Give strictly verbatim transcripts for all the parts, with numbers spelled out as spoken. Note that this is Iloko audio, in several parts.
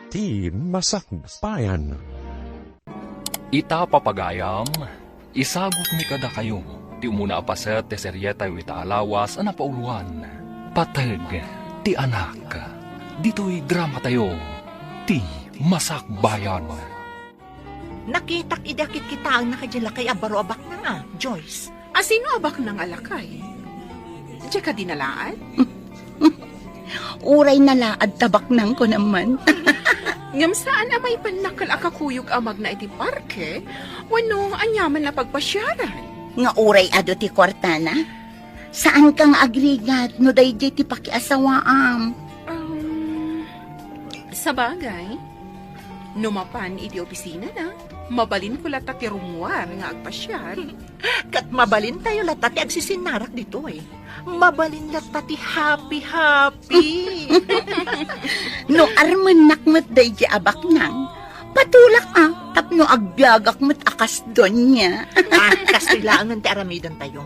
Ti Masakbayan. Ita, papagayam, isagutmi kadakayo ti umuna a paset ti serietayo ita a lawas a napauloan, Pateg ti Anak. Ditoy dramatayo, Ti Masakbayan. Nakitak idi akitkitaenna kadi lakay a baro a baknang a, Joyce. A sino a baknang a lakay? Diak kadi nalaad? Uray nalaad ta baknangko naman. Ngem saan a maipannakkel a kakuyog a magna iti parke wenno aniaman a pagpasiaran? Nga uray adu ti kuartana? Saanka nga agrigat no daydiay ti pakiasawaam? Um, sabagay, no mapan iti opisinana, mabalinko latta ti rummuar nga agpasiar. Ket mabalintayo latta ti agsisinnarak ditoy. Mabalin latta ti happy-happy. No armennak met daydiay a baknang, patulak a, tapno agbiagak met a kas doña. Ah, kastoy laengen ti aramidentayo.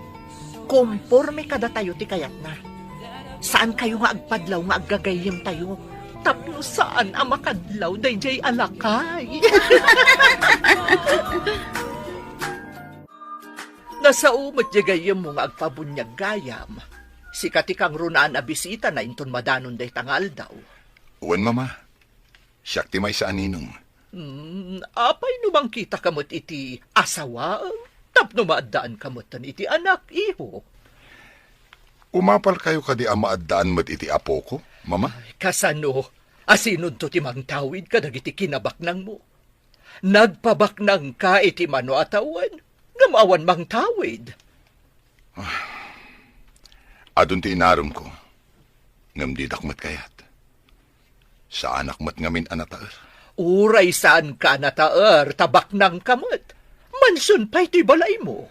Komporme kadatayo ti kayatna. Saankayo nga agpadlaw nga aggagayyemtayo, tapno saan a makadlaw daydiay a lakay. Nasao met diay gayyemmo nga agpabuniag gayam. Sika ti kangrunaan a bisitana inton madanon dayta nga aldaw. Wen, Mama. Siak ti maysa a ninong. Hmm, apay no mangkitaka met iti asawaem tapno maaddaanka metten iti anak, iho? Umapalkayo kadi a maaddaan met iti apoko, Mama? Ay, kasano? Asinonto ti mangtawid kadagiti kinabaknangmo? Nagpabaknangka iti mano a tawen, ngem awan mangtawid. Ah, adun ti inaremko, ngem didak met kayat. Saanak met ngamin a nataer. Uray saanka a nataer, ta baknangka met. Manson pay toy balaymo.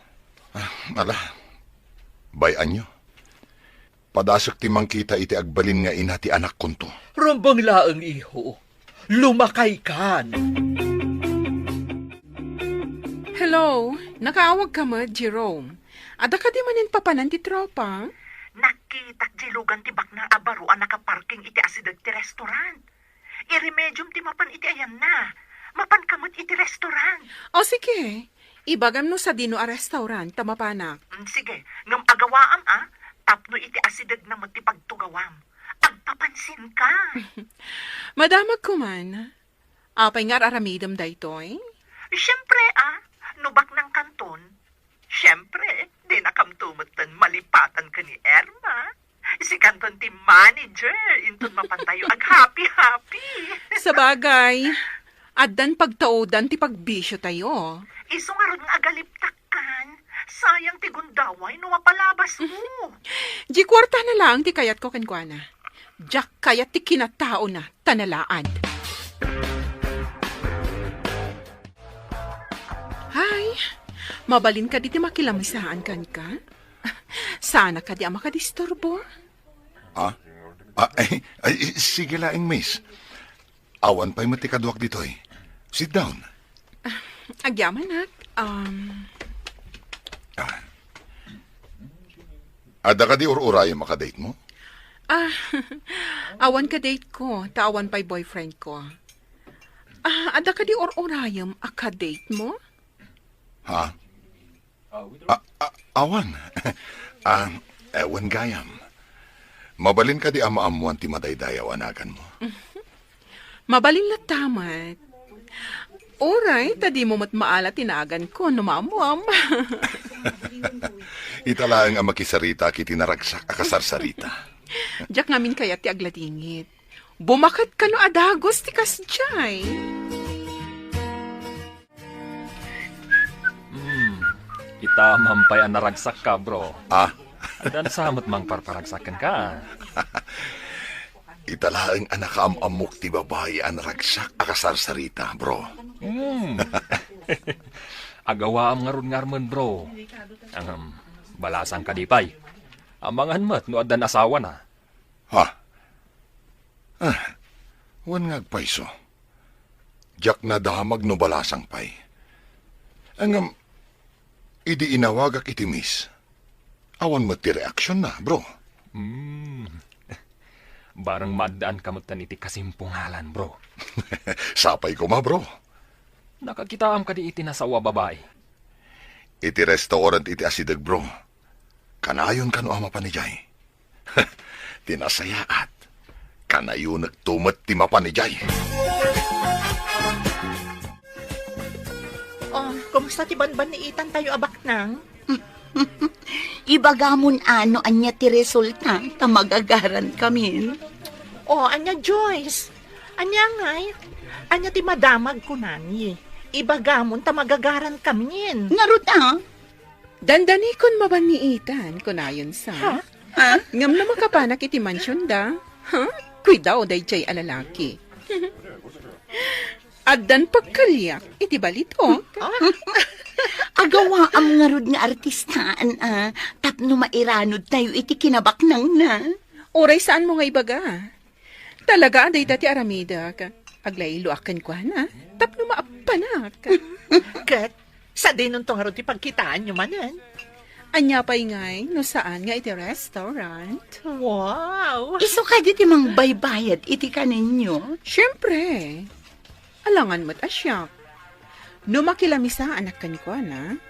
Ah, ala, bay-anyo. Padasek ti mangkita iti agbalin nga ina ti anakkonto. Rumbeng laeng, iho. Lumakaykan. Hello, nakaawagka met, Jerome? Adda kadi manen papanan ti tropa? Nakitak diay lugan ti baknang a baro a nakaparking iti asideg ti restaurant. Iremediom ti mapan iti ayanna. Mapanka met iti restaurant. O, sige. Ibagam no sadino a restaurant ta mapanak. Mm, sige. Ngem agawaam, a, tapno iti asidegna met ti pagtugawam. Agpapansinka. Madamagko man. Apay nga ar-aramidem daytoy? Siempre, a. No baknangkanton, siempre, dinakamto metten malipatan ken ni Irma. Sikanton ti manager, inton mapantayo aghappy-happy. Sabagay, addan pagtaudan ti pagbisiotayo. Isu ngarud nga agaliptakkan. Sayang ti gundaway no mapalabasmo. Di kuartana laeng ti kayatko kenkuana. Diak kayat ti kinataona, ta nalaad. Hay, mabalin kadi ti makilamisaan kenka? Saanak kadi a makadisturbo? Ah? Ah, ay, ay, sige laeng, miss. Awan pay met ti kaduak ditoy. Sit down. Agyamanak, um, Ah. Adda kadi ur-urayem a kadate mo? Ah, awan kadate ko, ta awan pay boyfriend ko. Ah, adda kadi ur-urayem a kadate mo? Ha? A, a, awan. Ah, eh, wen gayam. Mabalin kadi a maammoan ti madaydayaw a naganmo? Mabalin latta met. Uray, ta dimo met maala ti naganko no maammoam. Ita laeng a makisaritaak iti naragsak a kasarsarita. Diak ngamin kayat ti agladingit. Bumaket kano a dagus ti kasdiay. Hmm, ita man pay a naragsakka, bro. Ah? Addan sa met mangparparagsak kenka. Ita laeng a nakaam-ammok ti babai a naragsak a kasarsarita, bro. Hmm. Agawaam ngarud nga armen, bro. Ahem, balasang kadi pay. Amangan met no addan asawana. Ha? Ah, wen nga agpayso. Diak nadamag no balasang pay. Ngem, idi inawagak iti miss, awan met ti reaksionna, bro. Hmm. Bareng maaddaanka metten iti kasimpungalan, bro. Sapay koma, bro. Nakakitaam kadi iti nasaoa babai? Iti restaurant iti asideg, bro. Kanayon kano a mapan idiay? Ti nasayaat, kanayonekto met ti mapan idiay. Oh, kumusta ti banbanniitan tayo a baknang? Ibagamon a no ania ti resulta ta magagaran kamin. Oh, ania, Joyce? Ania ngay? Ania ti madamag kunami? Ibagamon ta magagaran kamin. Ngarud a? Dandanikon mabanniitan, kunayon sa. Ha? Ha? Ngem no makapanak iti mansionda, ha? Kuidaw daydiay a lalaki. Addan pagkaliak iti balitok. Ah? Agawaam ngarud nga artistaan a tapno mairanod tayo iti kinabaknangna. Uray saan mo nga ibaga. Talaga a dayta ti aramidek. Aglayloak kenkuana tapno maappanak. Ket sadinonto ngarud ti pagkitaanyo manen? Ania pay ngay no saan nga iti restaurant? Wow! Isu kadi ti mangbaybayad iti kanenyo? Siempre. Alangan met a siak. No makilamisaanak kenkuana,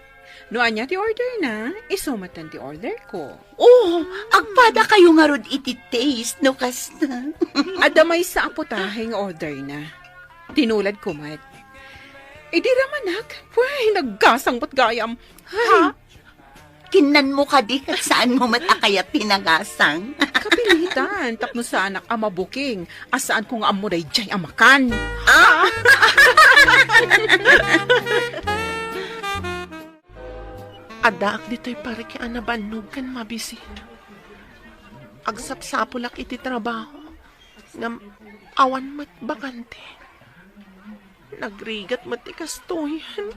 no ania ti orderna, isu metten ti orderko. Oh, agpadakayo ngarud iti taste no kasta. Adda maysa a putahe nga orderna. Tinuladko met. Idi ramanak, way, naggasang met gayam. Ay. Ha? Kinnanmo kadi ket saanmo met a kayat ti nagasang. Kapilitan, tapno saanak a mabuking a saanko nga ammo daydiay a makan. Ah! Addaak ditoy parke a nabannog ken mabisita. Agsapsapulak iti trabaho, ngem awan met bakante. Nagrigat met ti kastoyen.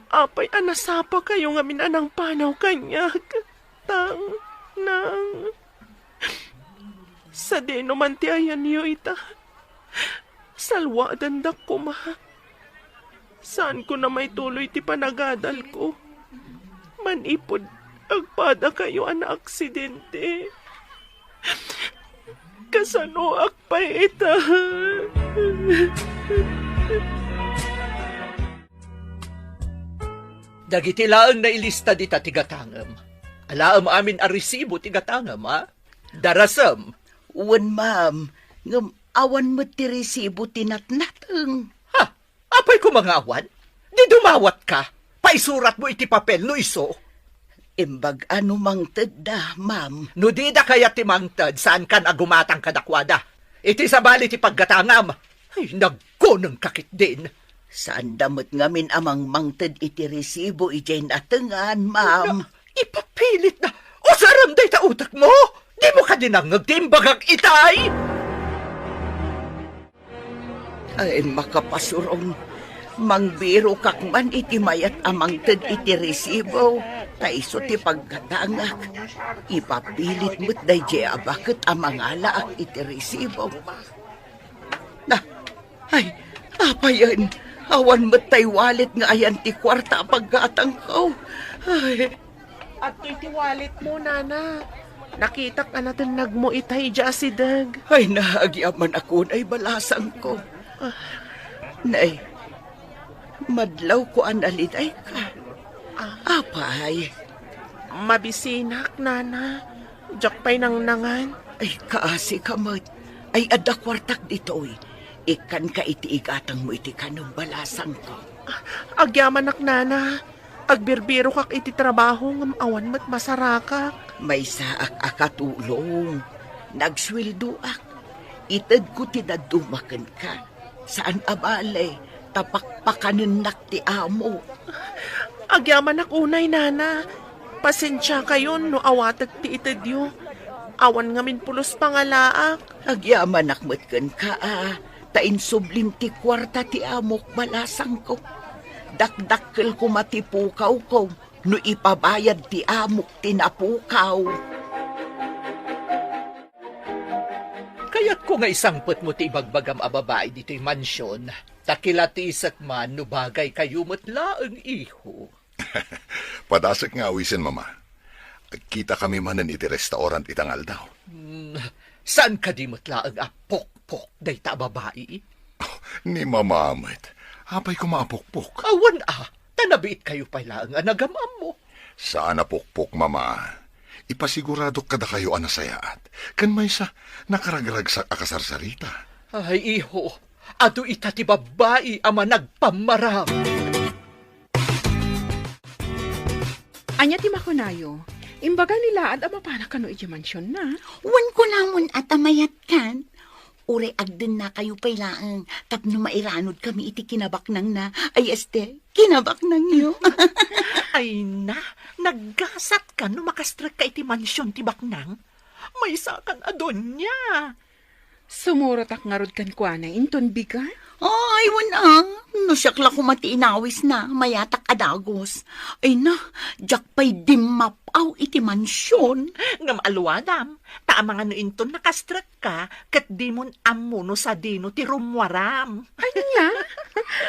Apay a nasapakayo ngamin a nangpanaw kaniak? Tang, nang, sadino man ti ayanyo ita? Salwadandak koma. Saanko a maituloy ti panagadalko. Manipud agpadakayo a naaksidente. Kasanoak pay ita? Dagiti laeng nailista dita ti gatangem. Alaem amin a resibo ti gatangem, a? Darasem. Wen, ma'am. Ngem awan met ti resibo ti natnateng. Ha? Apay koma nga awan? Di dumawatka? Paisuratmo iti papel no isu. Imbag a no mangtedda, ma'am. No dida kayat ti mangted, saankan a gumatang kadakuada. Iti sabali ti paggatangam. Ay, nagkunengka ketdin. Saanda met ngamin a mangmangted iti resibo idiay natengan, ma'am. Na, ipapilitna. Usarem dayta utekmo? Dimo kadi nangngeg ti imbagak itay? Ay, makapasurong. Mangbirokak man iti mayat a mangted iti resibo, ta isu ti paggatangak. Ipapilit met daydiay a baket a mangalaak iti resibo. Na, ay, apayen, awan met tay wallet nga ayan ti kuarta a paggatangko. Ay. Adtoy ti walletmo, nana. Nakitak a natennagmo itay idiay asideg. Ay, naagiaman ako, nay balasangko. Ah. Nay, madlawko a nalidayka. Ah. Apay? Mabisinak, nana. Diak pay nangnangan. Ay, kaasika met. Ay, adda kuartak ditoy. Ikkanka iti igatangmo iti kanem, balasangko. Ah, agyamanak, nana. Agbirbirokak iti trabaho ngem awan met masarakak. Maysaak a katulong. Nagsueldoak. Itedko ti dadduma kenka. Saan a bale, ta pakpakanennak ti amo. Agyamanak unay, nana. Pasensiakayon no awatek ti itedyo. Awan ngamin pulos pangalaak. Agyamanak met kenka, a. Ta insublim ti kuarta ti amok, balasangko. Dakdakkel koma ti pukawko no ipabayad ti amok ti napukaw. Kayatko nga isangpetmo ti ibagbagam a babai ditoy mansion, ta kilatisek man no bagaykayo met laeng, iho. Padasek nga awisen, Mama. Agkitakami manen iti restaurant ita nga aldaw. Hmm, Saan kadi met laeng a pokpok dayta a babai? Oh, ni Mama met. Apay koma a pokpok? Awan a, ta nabiit kayo pay laeng a nagam-ammo. Saan a pokpok, Mama. Ipasiguradok kadakayo a nasayaat. Ken maysa, nakaragragsak a kasarsarita. Ay, iho, adu ita ti babbai a managpammaram. Ania ti makunayo? Imbaga ni Laad a mapana kano idiay mansionna? Wen kunamon a ta mayatkan. Uray agdennakayo pay laeng tapno mairanodkami iti kinabaknangna. Ay, este, kinabaknangyo. Ay na, naggasatkan no makastrekka iti mansion ti baknang? Maysakan a donia. Sumurotak ngarud kenkuana inton bigat. Ay, wen a, no siak la koma ti inawisna, mayatak a dagus. Ay na, diak pay dimmap-aw iti mansion. Ngem aluadam, ta amangan no inton nakastrekka, ket dimon ammo no sadino ti rummuaram. Ania?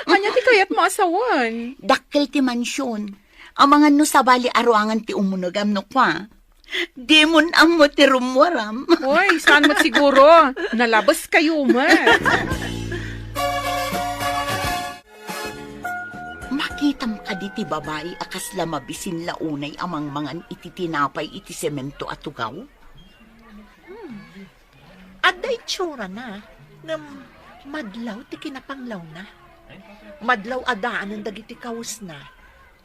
Ania ti kayatmo a sawen? Dakkel ti mansion. Amangan no sabali a ruangan ti umunegam no kua. Dimon ammo ti rummuaram. Uy, saan met siguro? Nalabes kayo met. Makitam kadi ti babai a kasla mabisin la unay a mangmangan iti tinapay iti semento a tugaw? Hmm. Adda itsurana, ngem madlaw ti kinapanglawna. Madlaw a daanen dagiti kawesna,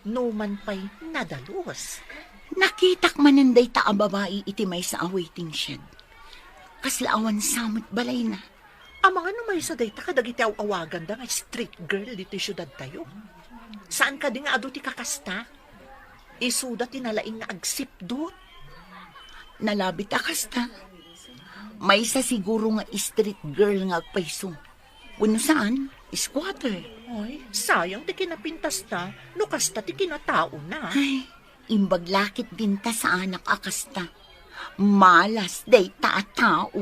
numan pay nadalus. Nakitak manen dayta a babai iti maysa a waiting shed. Kasla awan sa met balayna. Amangan no maysa dayta kadagiti aw-awaganda nga street girl ditoy siudadtayo. Saan kadi nga adu ti kakasta? Isuda ti nalaing nga agsipdut. Nalabit a kasta. Maysa siguro nga street girl nga agpayso. Wenno saan, squatter. Ay, sayang ti kinapintasna, no kasta ti kinataona. Ay, imbag la ketdin ta saanak a kasta. Malas dayta a tao.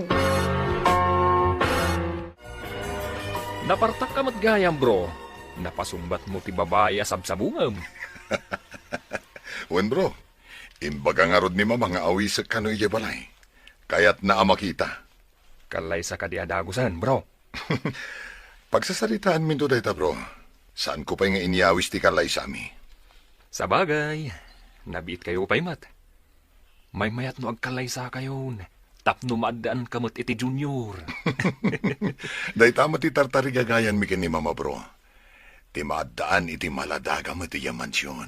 Napartakka met gayam, bro. Napasungbatmo ti babai a sabsabungem. Wen, bro. Imbaga ngarud ni Mama nga awisek kano idiay balay. Kayatna a makita. Kallaysa kadi a dagusen, bro? Pagsasaritaanminto dayta, bro. Saanko pay nga inyawis ti kallaysami. Sabagay, nabiit kayo pay met. Maymayat no agkallaysakayon, tapno maaddaanka met iti junior. Dayta met ti tartarigagayanmi ken ni Mama, bro. Ti maaddaan iti maladaga met idiay mansion.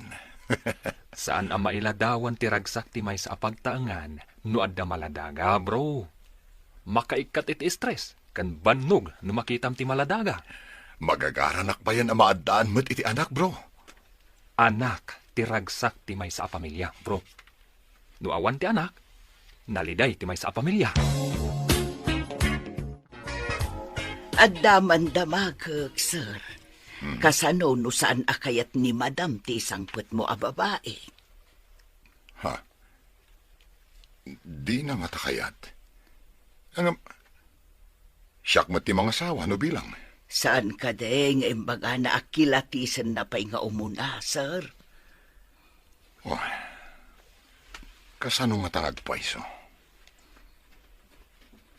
Saan a mailadawan ti ragsak ti maysa a pagtaengan no adda maladaga, bro. Makaikkat iti stress ken bannog no makitam ti maladaga. Magagaranak payen a maaddaan met iti anak, bro. Anak ti ragsak ti maysa a pamilya, bro. No awan ti anak, naliday ti maysa a pamilya. Adda man damagek, sir. Hmm. Kasano no saan a kayat ni Madam ti isangpetmo a babai? Ha? Dina ngata kayat? Ngem, siak met ti mangasawa no bilang. Saan kadi nga imbagana a kilatisenna pay nga umuna, sir? Oh, kasano ngata nga agpayso?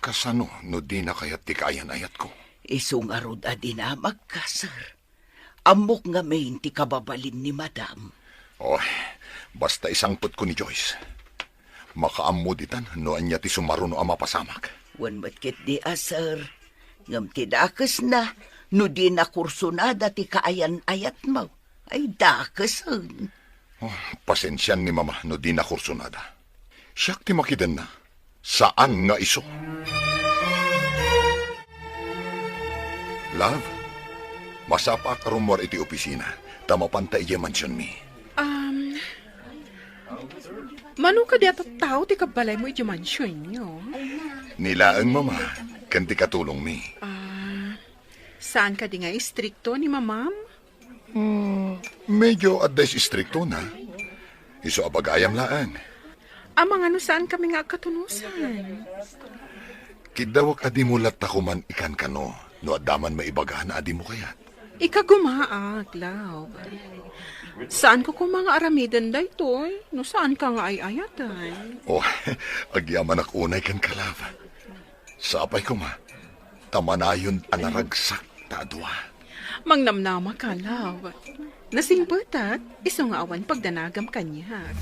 Kasano no dina kayat ti kaayan-ayatko? Isu ngarud a dinamagka, sir. Ammok ngamin ti kababalin ni Madam. Oh, basta isangpetko ni Joyce. Makaammo ditan no ania ti sumaruno a mapasamak. Wen met ketdi a, sir. Ngem ti dakesna, no dina kursunada ti kaayan-ayatmo, ay dakesen. Oh, pasensian ni Mama no dina kursunada. Siak ti makidenna. Saan nga isu. Love, masapaak a rummuar iti opisina, ta mapanta idiay mansionmi. Um, mano kadi a tattao ti kabbalaymo idiay mansionyo? Ni laeng, Mama, ken ti katulongmi. Ah, saan kadi nga istrikto ni Mamam? Hmm, medyo adda istriktona. Isu a bagayam laeng. Amangan no saankami nga agkatunosan. Kiddawek a dimo latta koman ikankano no adda man maibagana a dimo kayat. Ikagumaak, love. Saanko koma nga aramiden daytoy no saanka nga ay-ayatan. Oh, agyamanak unay kenka, love. Sapay koma, ta manayon a naragsak ta a dua. Mangnamnama ka, love. Nasingpetak, isu nga awan pagdanagam kaniak.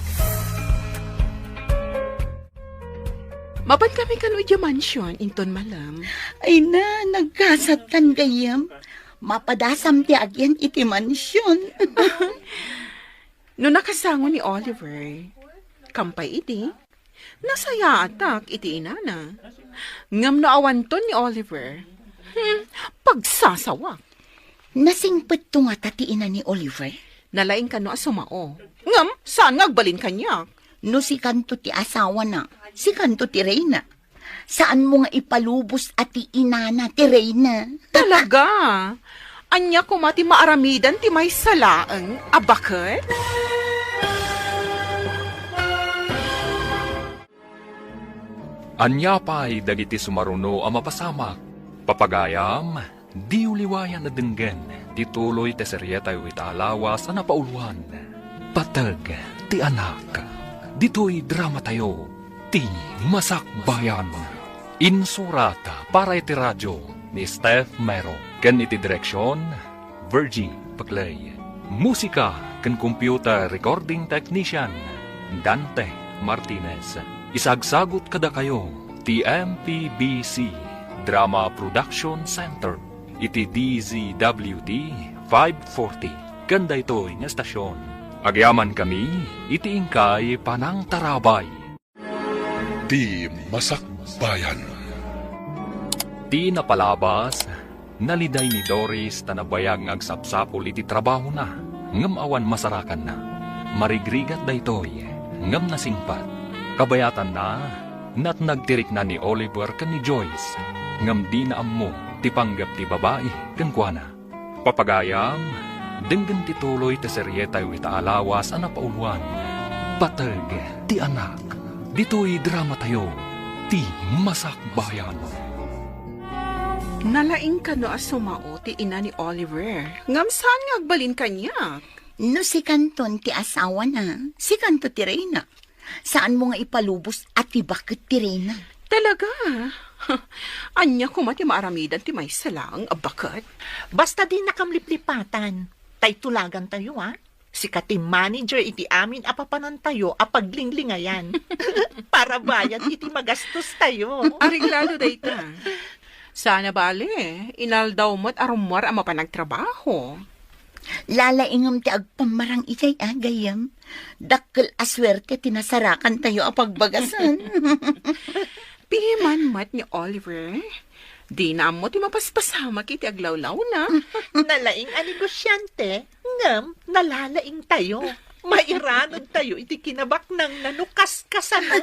Mapan kami kano idiay mansion, inton malem. Ay na, nagkasatkan gayyem. Mapadasam ti agyan iti mansion. No nakasango ni Oliver, kampay idi, nasayaatak iti inana. Ngem no awanton ni Oliver, hmm, pagsasawak. Nasingpetto ngata ti ina ni Oliver? Nalaing kano a sumao. Ngem, saan nga agbalin kaniak? No sikanto ti asawana, sikanto ti reyna. Saanmo nga ipalubos a ti inana ti reyna. Talaga? Ania koma ti maaramidan ti maysa laeng a baket? Ania pay dagiti sumaruno a mapasamak? Papagayam, diyo liwayan a denggen ti tuloy ti serietayo ita a lawas a napauluan, Pateg ti Anak. Ditoy dramatayo, Ti Masakbayan. Insurat para iti radio ni Steph Mero ken iti direksion, Virgie Paclay. Musika ken computer recording technician, Dante Martinez. Isagsagut kadakayo ti M P B C Drama Production Center iti D Z W T five forty ken daytoy nga estasion. Agyamankami iti inkay panangtarabay. Ti Masakbayan. Ti napalabas, naliday ni Doris ta nabayag nga agsapsapul iti trabahona, ngem awan masarakanna. Marigrigat daytoy, ngem nasingpet. Kabayatanna, natnag ti rikna ni Oliver ken ni Joyce, ngem dina ammo ti panggep ti babai kenkuana. Papagayam, denggen ti tuloy ti serietayo ita a lawas a napauluan, Pateg ti Anak. Ditoy dramatayo, Ti Masakbayan. Nalaing kano a sumao ti ina ni Oliver. Ngem saan nga agbalin kaniak? No sikanton ti asawana, sikanto ti reyna. Saanmo nga ipalubos a ti baket ti reyna. Talaga? Ania koma ti maaramidan ti maysa laeng a baket? Basta dinakam liplipatan, tay tulagantayo, a? Sika ti manager iti amin a papanantayo a paglinglingayan. Para bayad iti magastostayo. Areglado dayta. Sana bale, inaldaw met a rummuar a mapan agtrabaho. Lalaingem ti agpammarang idiay a gayyem. Dakkel a suerte ti nasarakantayo a pagbagasen. Piman met ni Oliver, dina ammo ti mapaspasamak iti aglawlawna. Nalaing a negosyante, ngem nalalaingtayo. Mairanudtayo iti kinabaknangna no kaskasano.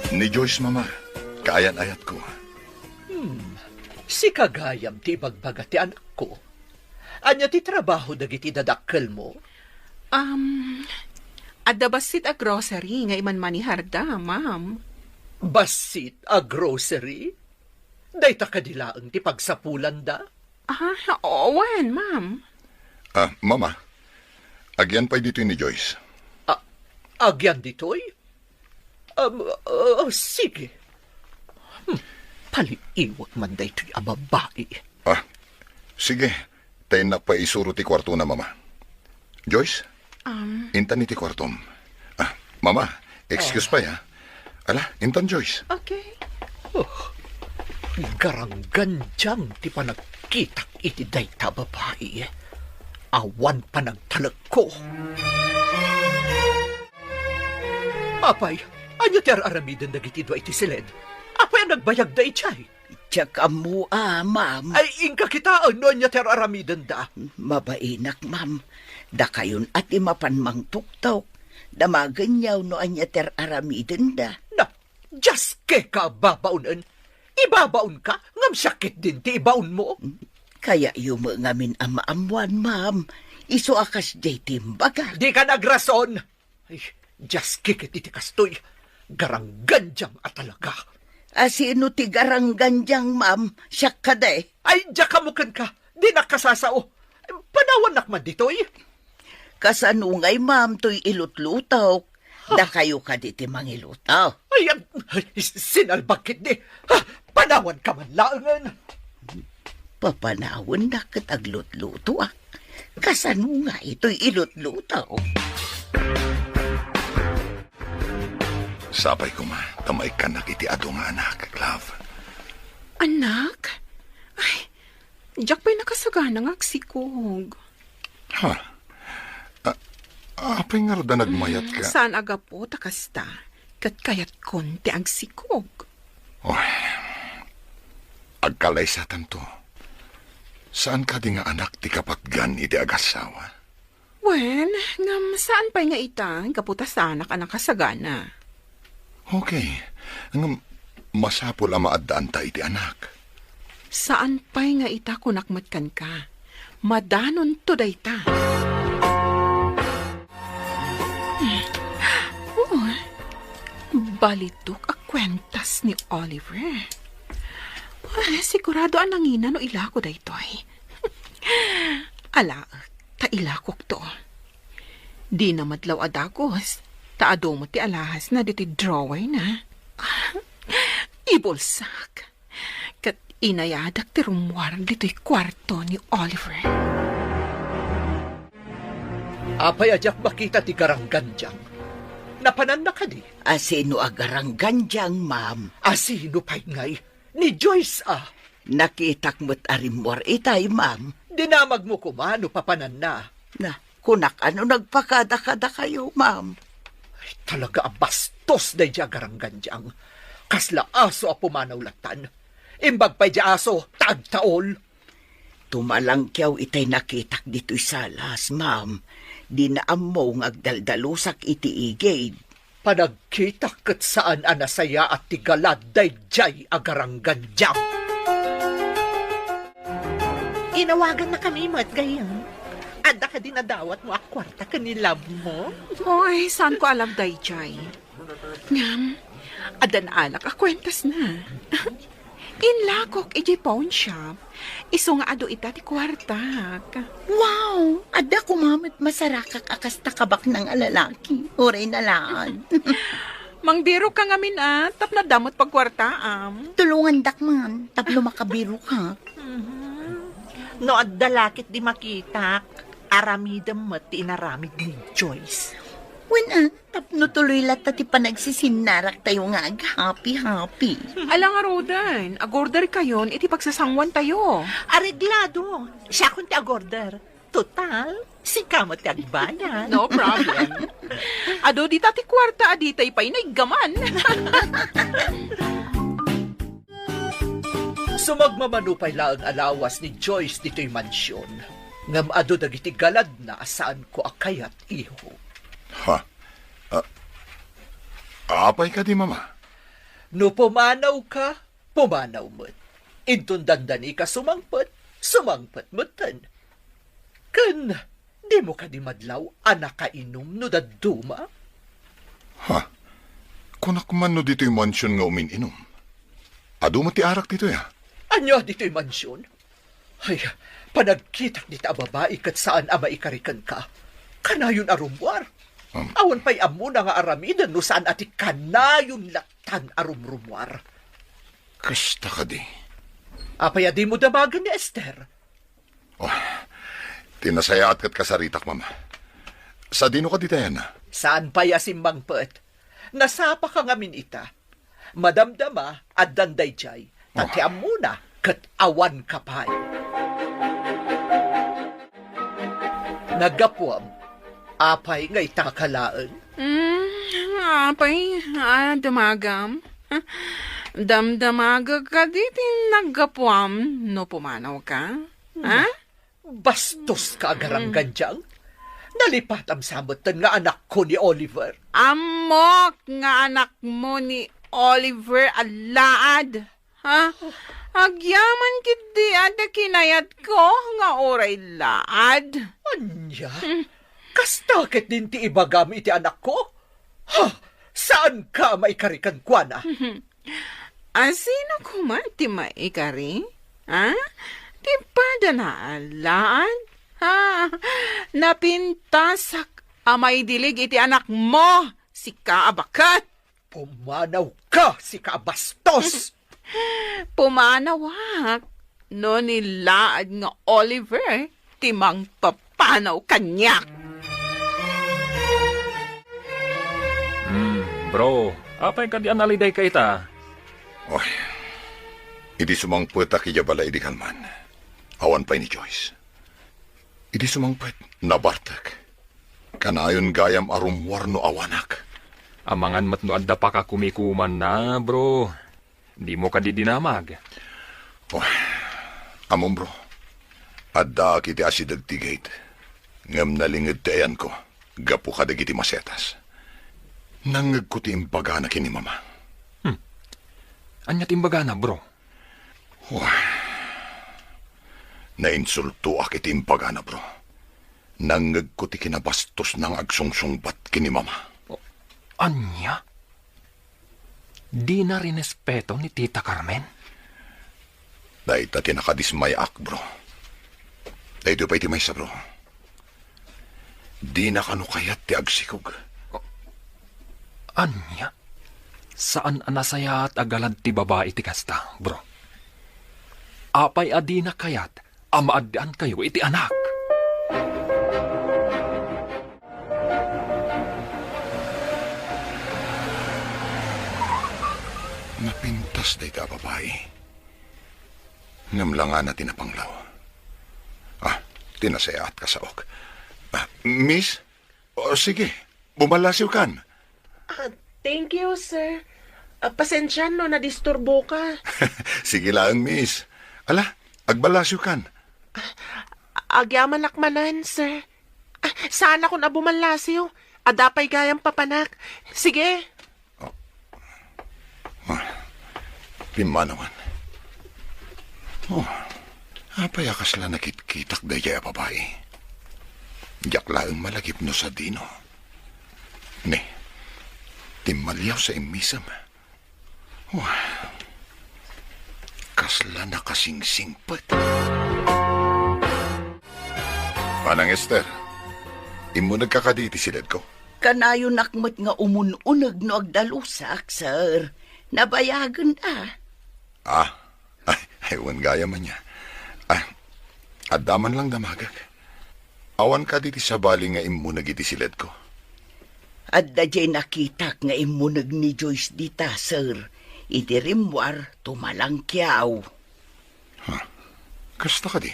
Ni Joyce, Mama, kaayan-ayatko. Hmm, sika gayam ti ibagbaga ti anakko. Ania ti trabaho dagiti dadakkelmo? Um, adda bassit a grocery nga imanmaneharda, ma'am. Bassit a grocery? Dayta kadi laeng ti pagsapulanda? Ah, wen, ma'am. Ah, Mama, agyan pay ditoy ni Joyce. Ah, agyan ditoy? Um, ah, sige. Hmm, paliiwak man daytoy a babai. Ah, sige. Tayennak pay isuro ti kuartona, Mama. Joyce, Um, intan iti kuartom. Ah, Mama, excuse Ah. pay, ha? Ala, intan, Joyce. Okay. Oh, garanggandiang ti panagkitak iti dayta babai. Awan panagtalekko. Apay, ania ti ar-aramiden dagiti dua iti siled? Apay a nagbayagda idiay? Diak ammo a, ma'am. Ay, inka kitaen no ania ti ar-aramidenda. Mabainak, ma'am. Dakayon a ti mapan mangtuktok. Damagenyo no ania ti ar-aramidenda. Na, diaske ka a babaonen. Ibabaonka, ngem siak ketdin ti ibaonmo. Kayatyo met ngamin a maammuan, ma'am. Isu a kasdiay ti imbagak. Dika nagrason. Ay, diaske ket iti kastoy. Garanggandiang a talaga. A, sino ti garanggandiang, ma'am? Siak kadi? Ay, diak ammo kenka. Dinak kasasao. Panawannak man ditoy. Kasano ngay, ma'am, toy ilutlutok? Dakayo kadi ti mangiluto? Ay, ay, sinalbag ketdi. Ah, panawanka man laengen. Papanawannak ket aglutlutoak. Kasano nga itoy ilutluto? Sapay koma, ta maikkannak iti adu nga anak, love. Anak? Ay, diak pay nakasagana nga agsikog. Ha? A-, apay ngarud a nagmayat ka? Saan a gapu ta kasta, ket kayatkon ti agsikog. Oh, agkalaysatanto. Saan kadi nga anak ti kapatgan iti agassawa? Wen, ngem saan pay nga ita, gapu ta saanak a nakasagana. Okay. Ngem masapul a maaddaanta iti anak. Saan pay nga ita, kunak met kenka. Madanonto dayta. Oh, balitok a kuentas ni Oliver. Ah, sigurado a nangina no ilako daytoy. Alaek, ta ilakokto. Dina madlaw a dagus, ta adu met ti alahasna ditoy drawerna. Ibulsak. Ket inayadak ti rummuar ditoy kuarto ni Oliver. Apay a diak makita ti garanggandiang? Napananna kadi? Asino a garanggandiang, ma'am? Asino pay ngay? Ni Joyce a. Nakitak met a rimmuar itay, ma'am. Dinamagmo koma no papananna. Na, kunak a no nagpakada kadakayo, ma'am. Ay, talaga a bastos daydiay a garanggandiang. Kasla aso a pumanaw lattan. Imbag pay diay aso, ta agtaol. Tumalangkiaw itay nakitak ditoy salas, ma'am. Dina ammo nga agdaldalusak iti igid. Panagkitak ket saan a nasayaat ti galad daydiay a garanggandiang. Inawagannakami met, gayyem. Adda kadi nadawatmo a kuarta ken ni love mo? Oy, saanko a love daydiay. Ngem, adda naalak a kuentasna. Inlakok idiay pawn shop, isu nga adu ita ti kuartak. Wow! Adda koma met masarakak a kasta kabaknang a lalaki, uray nalaad. Mangbirokka ngamin a, tapno adda met pagkuartaam. Tulongandak man, tapno makabirokak. Mhm. No adda la ketdi makitak, aramidem met ti inaramid ni Joyce. Wen a, tapno tuloy latta ti panagsisinnaraktayo nga aghappy-happy. Ala ngaruden, agorderkayon iti pagsasanguantayo. Areglado. Siakon ti agorder. Total, sika met ti agbayad. No problem. Adu dita ti kuarta a ditay pay naiggaman. Sumagmamano pay laeng a lawas ni Joyce ditoy mansion, ngem adu dagiti galadna a saanko a kayat, iho. Ha? Ah, apay kadi, Mama? No pumanawka, pumanaw met. Inton dandanika sumangpet, sumangpet metten. Ken dimo kadi madlaw a nakainum no dadduma? Ha? Kunak man no ditoy mansion nga umin-inum. Adu met ti arak ditoy, a? Ania ditoy mansion? Ay, panagkitak dita a babai ket saan a maikari kenka. Kanayon a rummuar. Um. Awan pay ammona nga aramiden no saan a ti kanayon lattan a rumrummuar. Kasta kadi. Apay a dimo damagen ni Esther? Oh, ti nasayaat ket kasaritak, Mama. Sadino kadi tayan? Saan pay a simmangpet? Nasapaka ngamin ita. Madamdama, addan daydiay. Ta ti ammona, ket awanka pay. Naggapuam, apay nga itaka laeng? Mm, apay, a, damagam? Damdamagek kadi ti naggapuam no pumanawka? Ha? Bastos ka, agaranggandiang. Nalipatam sa metten nga anakko ni Oliver. Ammok nga anakmo ni Oliver a laad. Ha? Agyaman ketdi a ti kinayatko nga uray laad. Ania? Hmm. Kasta ketdin ti ibagam iti anakko? Ha? Saanka a maikari kenkuana? Asino koma ti maikari? Ha? Ti padana a laad? Ha? Napintasak a maidilig iti anakmo. Sika a baket! Pumanawka, sika a bastos! Pumanawak no ni laad nga Oliver ti mangpapanaw kaniak. Hmm, bro, apay kadi a nalidayka ita? Oy, idi sumangpetak idiay balay idi kalman, awan pay ni Joyce. Idi sumangpet, nabartek. Kanayon gayam a rummuar no awanak. Amangan met no adda pakakumikumanna, bro. Dimo kadi dinamag? Oh, ammom, bro. Addaak iti asideg ti gate. Ngem nalinged ti ayanko gapu kadagiti masetas. Nangngegko ti imbagana ken ni Mama. Hmm. Ania ti imbagana, bro? Wah. Nainsultoak iti imbagana, bro. Nangngegko ti kinabastosna nga agsungsungbat ken ni Mama. Ania? Dina rinespeto ni Tita Carmen? Dayta ti nakadismayaak, bro. Daytoy pay ti maysa, bro. Dina kano kayat ti agsikog. Ania? Saan a nasayaat a galad ti babai ti kasta, bro. Apay a dina kayat a maaddaankayo iti anak? Napintas dayta a babai. Ngem langana ti napanglaw. Ah, ti nasayaat kasaok. Ah, miss? O, sige, bumallasiwkan. Ah, thank you, sir. Ah, pasensian no nadisturboka. Sige laeng, miss. Ala, agballasiwkan. Agyamanak manen, sir. Ah, saanakon a bumallasiw. Adda pay gayam papanak. Sige. Oh. Ah, pimmanawan. Oh, apay a kasla nakitkitak daydiay a babai? Diak laeng malagip no sadino. Ne, timmaliaw sa immisem. Oh, kasla nakasingsingpet. Manang Esther, immunegka kadi iti siledko? Kanayonak met nga umun-uneg no agdalusak, sir. Nabayagen a. Ah, ay, ay, wen gayam ania. Ah, adda man lang damagek. Awan kadi ti sabali nga immuneg iti siledko? Adda diay nakitak nga immuneg ni Joyce dita, sir. Iti rimmuar, tumalangkiaw. Ha? Kasta kadi?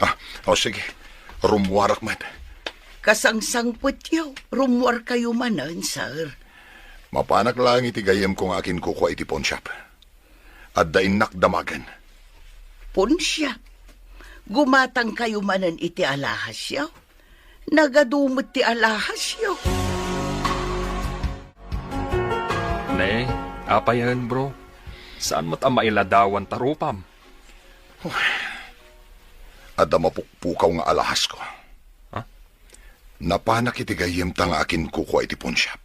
Ah, o sige. Rummuarak met. Kasangsangpetyo, rummuarkayo manen, sir. Mapanak laeng iti gayyemko nga akinkukua iti pawnshop. Adda innak damagen. Pawnshop? Gumatangkayo manen iti alahasyo? Nagadu met ti alahasyo. Ne, apayen, bro? Saan met a mailadawan ta rupam? Adda mapukpukaw nga alahasko. Ha? Napanak iti gayyemta nga akinkukua iti pawnshop.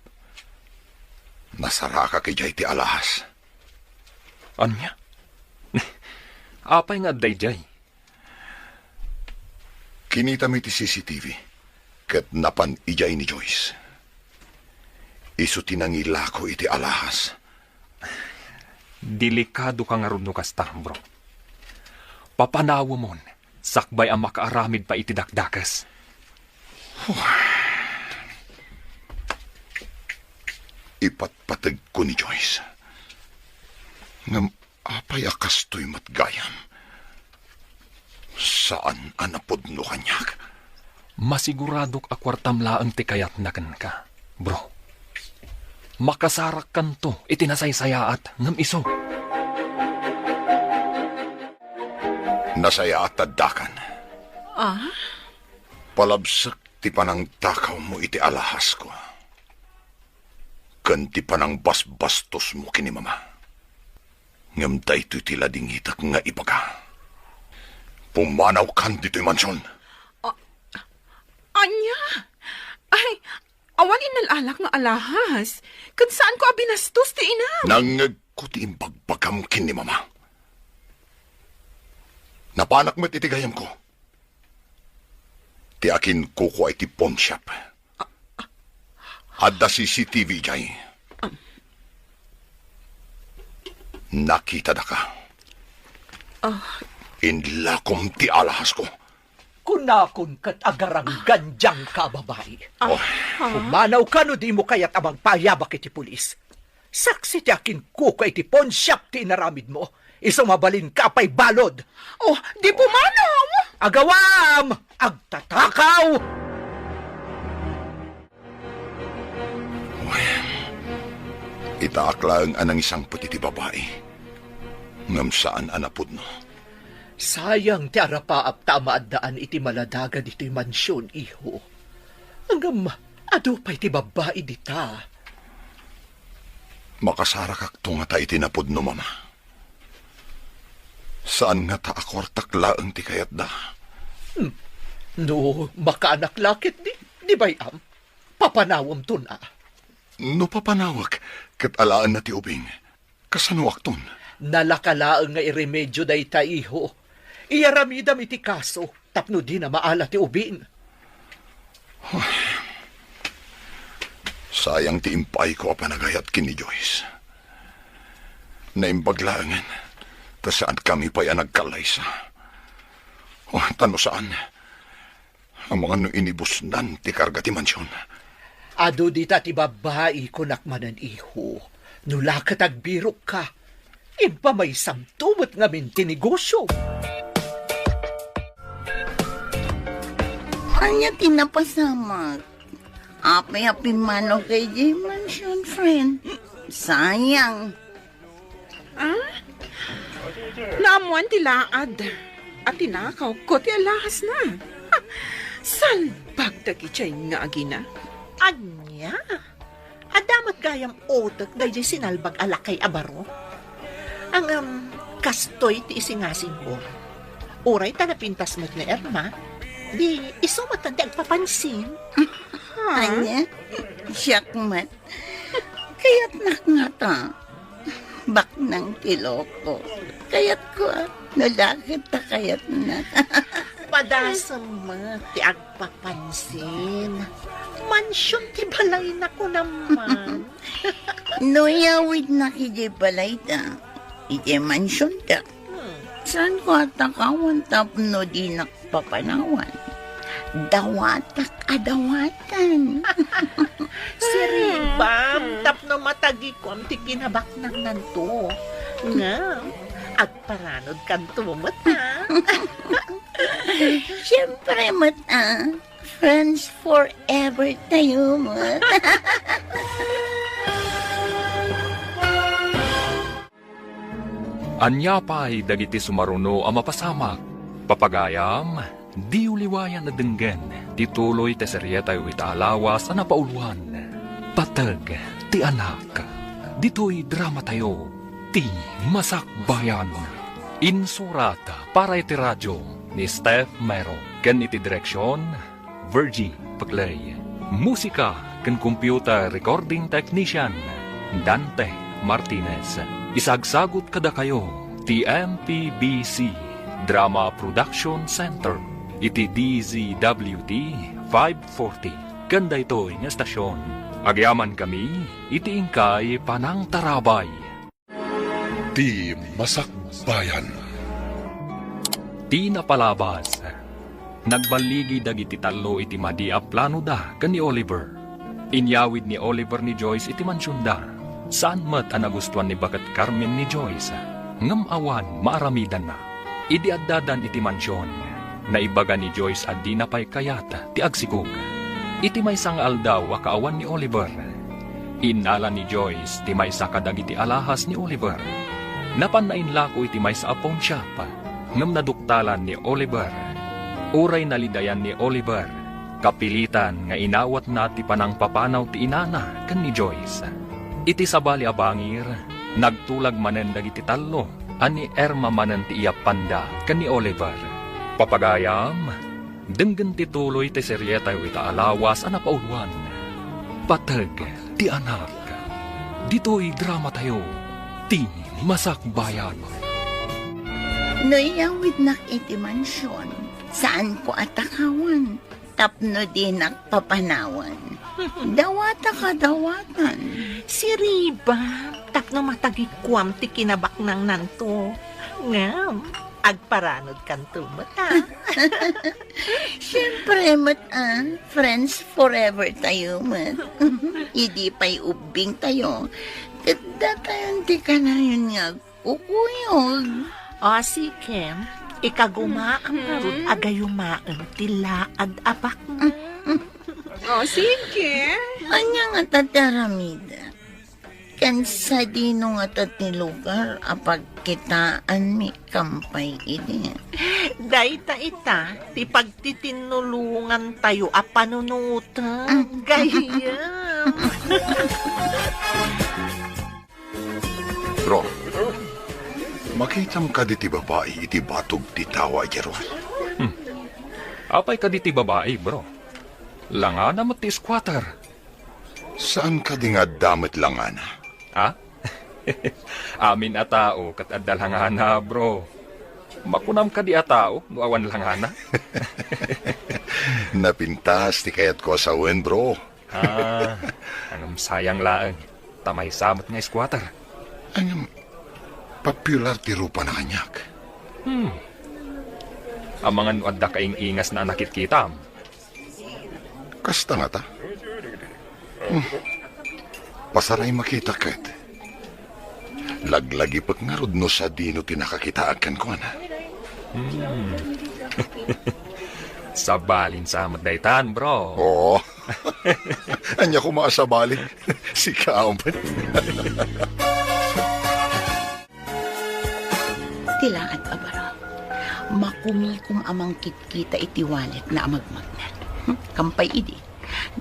Nasarakak idiay ti alahas. Ania? Apay nga adda idiay? Kinitami ti C C T V ket napan idiay ni Joyce. Isu ti nangilako iti alahas. Delikado ka ngarud no kasta, bro. Papanawemon, sakbay a makaaramid pay iti dakdakes. Ipatpategko ni Joyce. Ngem apay a kastoy met gayam? Saan a napudno kaniak. Masiguradok a kuartam laeng ti kayatna kenka, bro. Makasarakkanto iti nasaysayaat ngem isu. Nasayaat ta addakan. Ah? Palabsek ti panangtakawmo iti alahasko ken ti panangbasbastosmo ken ni Mama. Ngem daytoy ti ladingitak nga ibaga. Pumanawkan ditoy mansion. A-, ania? Ay, awan innal-alak nga alahas. Ket saanko a binastos ti inam. Nangngegko ti imbagbagam ken ni Mama. Napanak met iti gayyemko. Ti akinkukua iti pawnshop. Adda C C T V idiay. Nakitadaka. Ah. Inlakom ti alahasko. Kunakon ket agaranggan diay ka babai. Ah. Oh. Pumanawka no dimo kayat a mangpaayabak iti pulis. Saksi ti akinkuko iti pawnshop ti inaramidmo. Isu mabalinka pay balud. Oh, di pumanaw! Agawam! Agtatakaw! Wen, itaak laeng a nangisangpet iti babai, ngem saan a napudno. Sayang ti arapaap ta maaddaan iti maladaga ditoy mansion, iho. Ngem adu pay ti babbai dita. Makasarakakto ngata iti napudno, Mama. Saan ngata a kuartak laeng ti kayatda. Hmm. No makaanak la ketdi, di bay-am, papanawemton a. No papanawek, ket alaenna ti ubing, kasanoakton? Nalaka laeng nga iremedio dayta, iho. Iyaramidam iti kaso tapno dina maala ti ubing. Sayang ti impaayko a panagayat ken ni Joyce. Naimbag laengen ta saankami pay a nagkallaysa. Oh, ta no saan, amangan no inibusnan ti karga ti mansion. Adu dita ti babbai, kunak manen, iho. No la ket agbirokka, impamaysamto met ngamin ti negosio. Ania ti napasamak? Apay a pimmanaw ka idiay mansion, friend? Sayang. Ah? Naammoan ti laad a tinakawko ti alahasna. Salbag dagidiay nga agina. Ania? Adda met gayam utek daydiay sinalbag a lakay a baro? Ngem, kastoy ti isingasingko. Uray ta napintas met ni Irma, di isu met ti agpapansin. Ha? Ania? Siak met. Kayatnak ngata. Baknang ti loko. Kayatko, a. No la ket ta kayatnak. Padasem met ti agpapansin. Mansion ti balayna, kunam man. No iyawidnak idiay balayda, idiay mansionda, hmm, saanko a takawan tapno dinak papanawan. Dawatak a dawatan. Siribam tapno matagikom ti kinabaknangnanto. Ngem, agparanodkanto met, a. Siempre met, a. Friends forever tayo met. Ania pay dagiti sumaruno a mapasamak? Papagayam, diyo liwayan a denggen ti tuloy ti serietayo ita a lawas a napauluan, Pateg ti Anak. Ditoy dramatayo, Ti Masakbayan. Insurat para iti radio ni Steph Mero ken iti direksion, Virgie Peclay. Musika ken computer recording technician, Dante Martinez. Isagsagut kadakayo ti M P B C Drama Production Center iti D Z W T five forty ken daytoy nga estasion. Agyamankami iti inkay panangtarabay. Ti Masakbayan. Ti napalabas. Nagballigi dagiti tallo iti madi a planoda ken ni Oliver. Inyawid ni Oliver ni Joyce iti mansionda. Saan met a nagustuan ni baket Carmen ni Joyce, ngem awan maaramidanna. Idi addadan iti mansion, naibaga ni Joyce a dina pay kayat ti agsikog. Iti maysa nga aldaw a kaawan ni Oliver, innala ni Joyce ti maysa kadagiti alahas ni Oliver. Napanna inlako iti maysa a pawnshop, ngem naduktalan ni Oliver. Uray nalidayan ni Oliver, kapilitan nga inawatna ti panangpapanaw ti inana ken ni Joyce. Iti sabali a bangir, nagtulag manen dagiti tallo a ni Irma manen ti iyappanda ken ni Oliver. Papagayam, denggen ti tuloy ti serietayo ita a lawas a napauluan, Pateg ti Anak. Ditoy dramatayo, Ti Masakbayan. No iyawidnak iti mansion, saanko a takawan tapno dinak papanawan. Dawataka dawatan. Siriba, tapno matagikuam ti kinabaknangnanto. Ngem, agparanodkanto met, a. Siempre met, a, friends forever tayo met. Idi pay ubbing tayo, ket datayon ti kanayon nga agkukuyog. O, sige. Ikagumaam ngarud a gayumaem ti laad a baknang. O, sige. Ania ngata ti aramidek? Ken sadino ngata ti lugar a pagkitaanmi kampay idi? Dayta ita ti pagtitinnulongantayo a panunoten, gayyem. Bro, makitam kadi ti babai iti batog ti tawa idiay ruar? Hmm. Apay kadi ti babai, bro? Langana met ti squatter. Saan kadi nga adda met langana? Ha? Amin a tao ket adda langana, bro. Makunam kadi a tao no awan langana? Napintas ti kayatko a sawen, bro. Ah, ngem sayang laeng, ta maysa met nga squatter. Ngem, popular ti rupana kaniak. Hmm. Amangan no adda kaing-ingasna a nakitkitam. Kasta ngata? Hmm. Pasaray makita ket. Laglagipek ngarud no sadino ti nakakitaak kenkuana. Hmm. Sabalin sa met daytan, bro. Oo. Ania koma a sabali? Sika met. Ti laad a baro, makumikom a mangkitkita iti walletna a magmagnet. Hmm, kampay idi,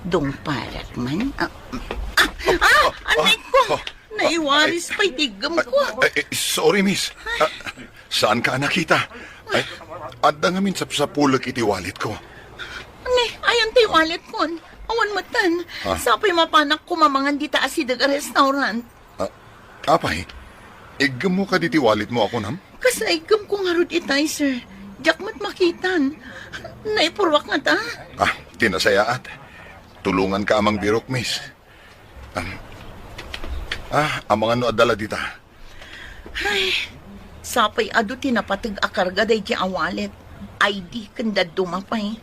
dungparak man. Ah, ah, ah, anay ko! Ah, ah, Naiwaris pay ti iggemko. Ah, eh, eh, sorry, miss. Ah, saanka a nakita? Ay, adda ngamin sapsapulek iti walletko. Ni, ayan ti walletkon. Awan metten. Ah. Sapay mapanak kumamangan dita a sideg a restaurant. Ah, apay, iggemmo kadi ti walletmo a kunam? Kasla iggemko ngarud itay, sir. Diak met makitan. Naipurruak ngata. Ah, ti nasayaat. Tulonganka a mangbirok, miss. Ah, ah, amangan no adda la dita. Ay, sapay adu ti napateg a karga daydi a wallet. I D ken dadduma pay.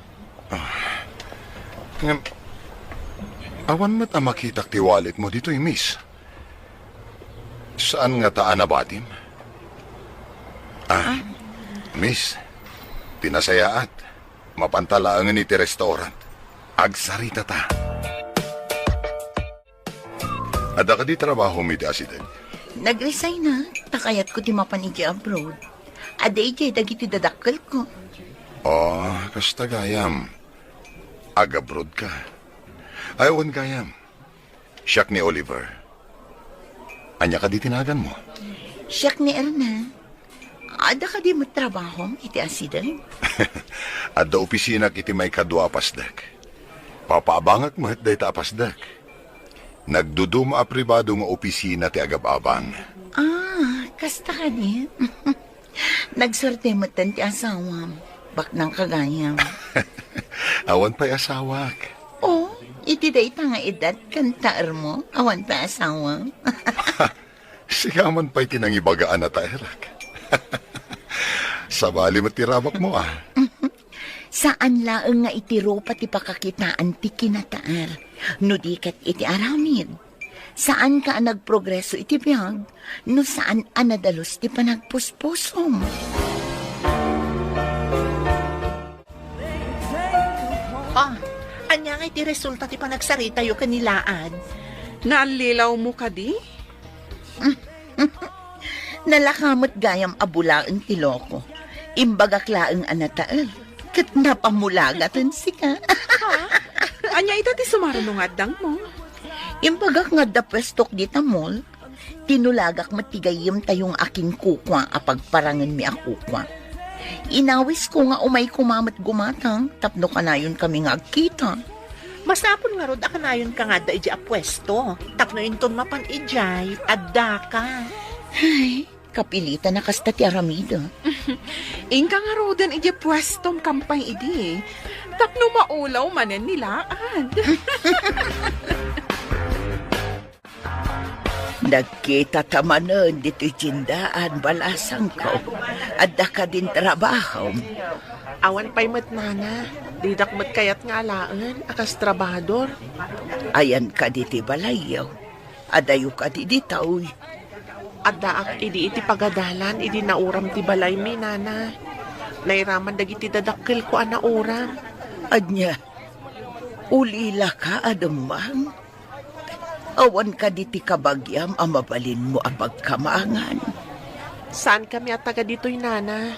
Ah, ngem, awan met a makitak ti walletmo ditoy, miss. Saan ngata a nabatim? Ah, ah, miss, ti nasayaat, mapanta laengen iti restaurant. Agsaritata. Adda kadi trabahom iti asideg? Nag-resignak, ta kayatko ti mapan iti abroad. Adda idiay dagiti dadakkelko. Oh, kasta gayam. Ag-abroad ka. Ay, wen gayam. Siak ni Oliver. Ania kadi ti naganmo? Siak ni Erna. Adda kadi met trabahom iti asideg? Adda opisinak iti maikadua a pasdek. Papaabangak met dayta a pasdek. Nagduduma a pribado nga opisina ti agab-abang. Ah, kasta kadi? Nagsuerte metten ti asawam. Baknang ka gayam. Awan pay asawak. Oh, iti dayta nga edad ken taermo, awan pay asawam. Sika man pay ti nangibaga a nataerak. Sabali met ti rabakmo, ah. Saan laeng nga iti rupa ti pakakitaan ti kinataer, no di ket iti aramid. Saanka a nagprogreso iti biag, no saan a nadalus ti panagpuspusom. Ah, ania nga iti resulta ti panagsaritayo ken ni Laad? Naallilawmo kadi? Nalaka met gayam a bulaen ti loko. Imbagak laeng a nataer, ket napamulagaten sika. Ha? Ania ita ti sumaruno nga addangmo? Imbagak nga adda puestok dita mall. Tinulagak met ti gayyemtayo nga akinkukua a pagparangenmi a kukua. Inawisko nga umay koma met gumatang tapno kanayonkami nga agkita. Masapul ngarud a kanayonka nga adda idiay a puesto tapno inton mapan idiay, addaka. Ay, kapilitan a kasta ti aramidek. Inka ngaruden idiay puestom kampay idi. Tapno maulaw manen ni Laad. Nagkitata manen ditoy tiendaan, balasangko. Adda kadin trabahom? Awan pay met, nana. Didak met kayat nga alaen a kas trabahador. Ayan kadi ti balayyo? Adayo kadi ditoy? Addaak idi iti pagadalan idi nauram ti balaymi, nana. Nairaman dagiti dadakkelko a nauram. Ania? Ulilaka a dumang? Awan kadi ti kabagiam a mabalinmo a pagkamangan? Saankami a taga ditoy, nana.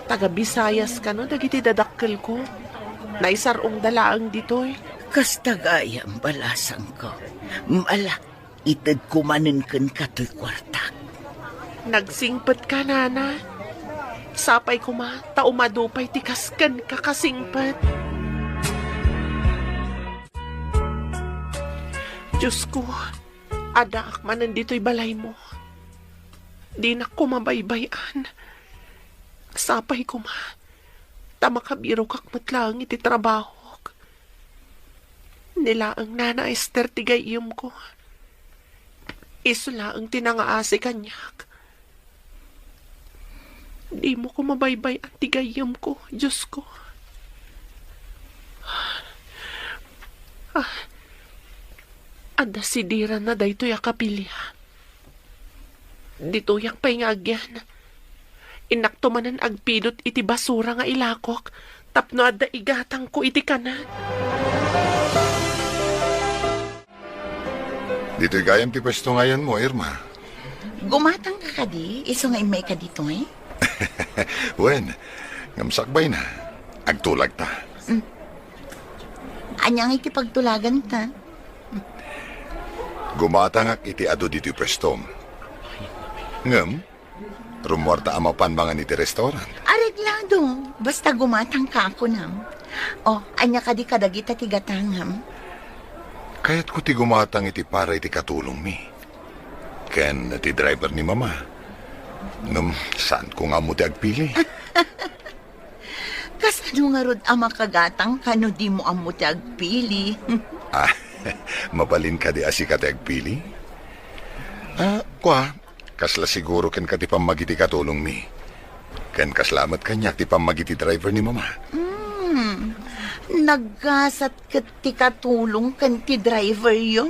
Taga Visayas kano dagiti dadakkelko. Naisar-ongda laeng ditoy. Kasta gayam, balasangko. Ala, itedko manen kenka toy kuartak. Nagsingpetka, nana. Sapay koma ta umadu pay ti kas kenka kasingpet. Diosko, addaak manen ditoy balaymo. Dinak koma baybay-an. Sapay koma ta makabirokak met laeng iti trabahok. Ni laeng Nana Ester ti gayyemko. Isu laeng ti nangaasi kaniak. Dimo koma baybay-an ti gayyemko, Diosko. Ah, adda sidiranna daytoy a kapilian. Ditoyak pay nga agyan. Innakto manen agpidot iti basura nga ilakok tapno adda igatangko iti kanen. Ditoy gayam ti pwesto nga ayanmo, Irma. Gumatangka kadi, isu nga immayka ditoy? Wen, ngem sakbayna. Agtulagta. Mm. Ania nga iti pagtulaganta? Gumatangak iti adu ditoy pwestom. Ngem, rummuarta a mapan mangan iti restaurant. Areglado, basta gumatangka a kunam. O, ania kadi kadagita ti gatangam? Kayatko ti gumatang iti para iti katulongmi ken ti driver ni Mama. Ngem, saanko nga ammo ti agpili. Kasano ngarud a makagatangka no dimo ammo ti agpili? Ah, mabalin kadi a sika ti agpili? Ah, kua, kasla siguro kenka ti pammagiti katulongmi. Ken kasla met kaniak ti pammagiti driver ni Mama. Hmm, naggasat ket ti katulong ken ti driveryo.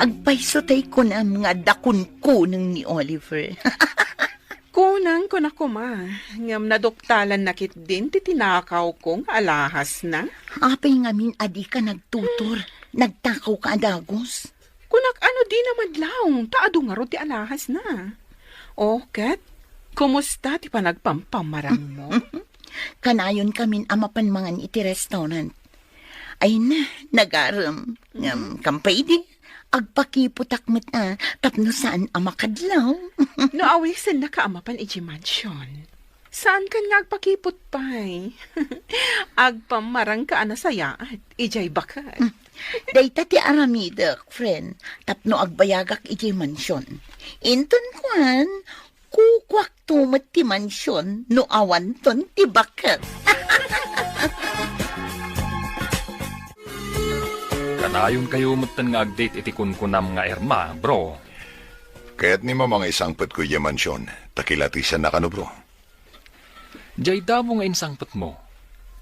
Agpayso tay kunam nga adda kunkuneng ni Oliver. Kunam, kuna koma, ngem naduktalanna ketdin ti tinakawko nga alahasna. Apay ngamin a dika nagtutor? Nagtakawka a dagus? Kunak, ano di naman laeng ta adu ngarud ti alahasna. O, ket, kumusta ti panagpampamarangmo? Kanayon kamin a mapan mangan iti restaurant. Ay na, nagarem. Ngem, kampay di, agpakiputak met a, tapno saan a makadlaw. No awisennaka a mapan iti mansion, saankan nga agpakiput pay. Agpammarangka a nasayaat, idiay baket. Dayta ti aramidek, friend, tapno agbayagak idiay mansion. Inton kuan, kukuakto met ti mansion no awanton ti baket. Kanayonkayo metten nga ag-date iti kunkunam nga Irma, bro. Kayat ni Mama nga isangpetko idiay mansion, ta kilatisannakano, bro. Diay damo nga insangpetmo,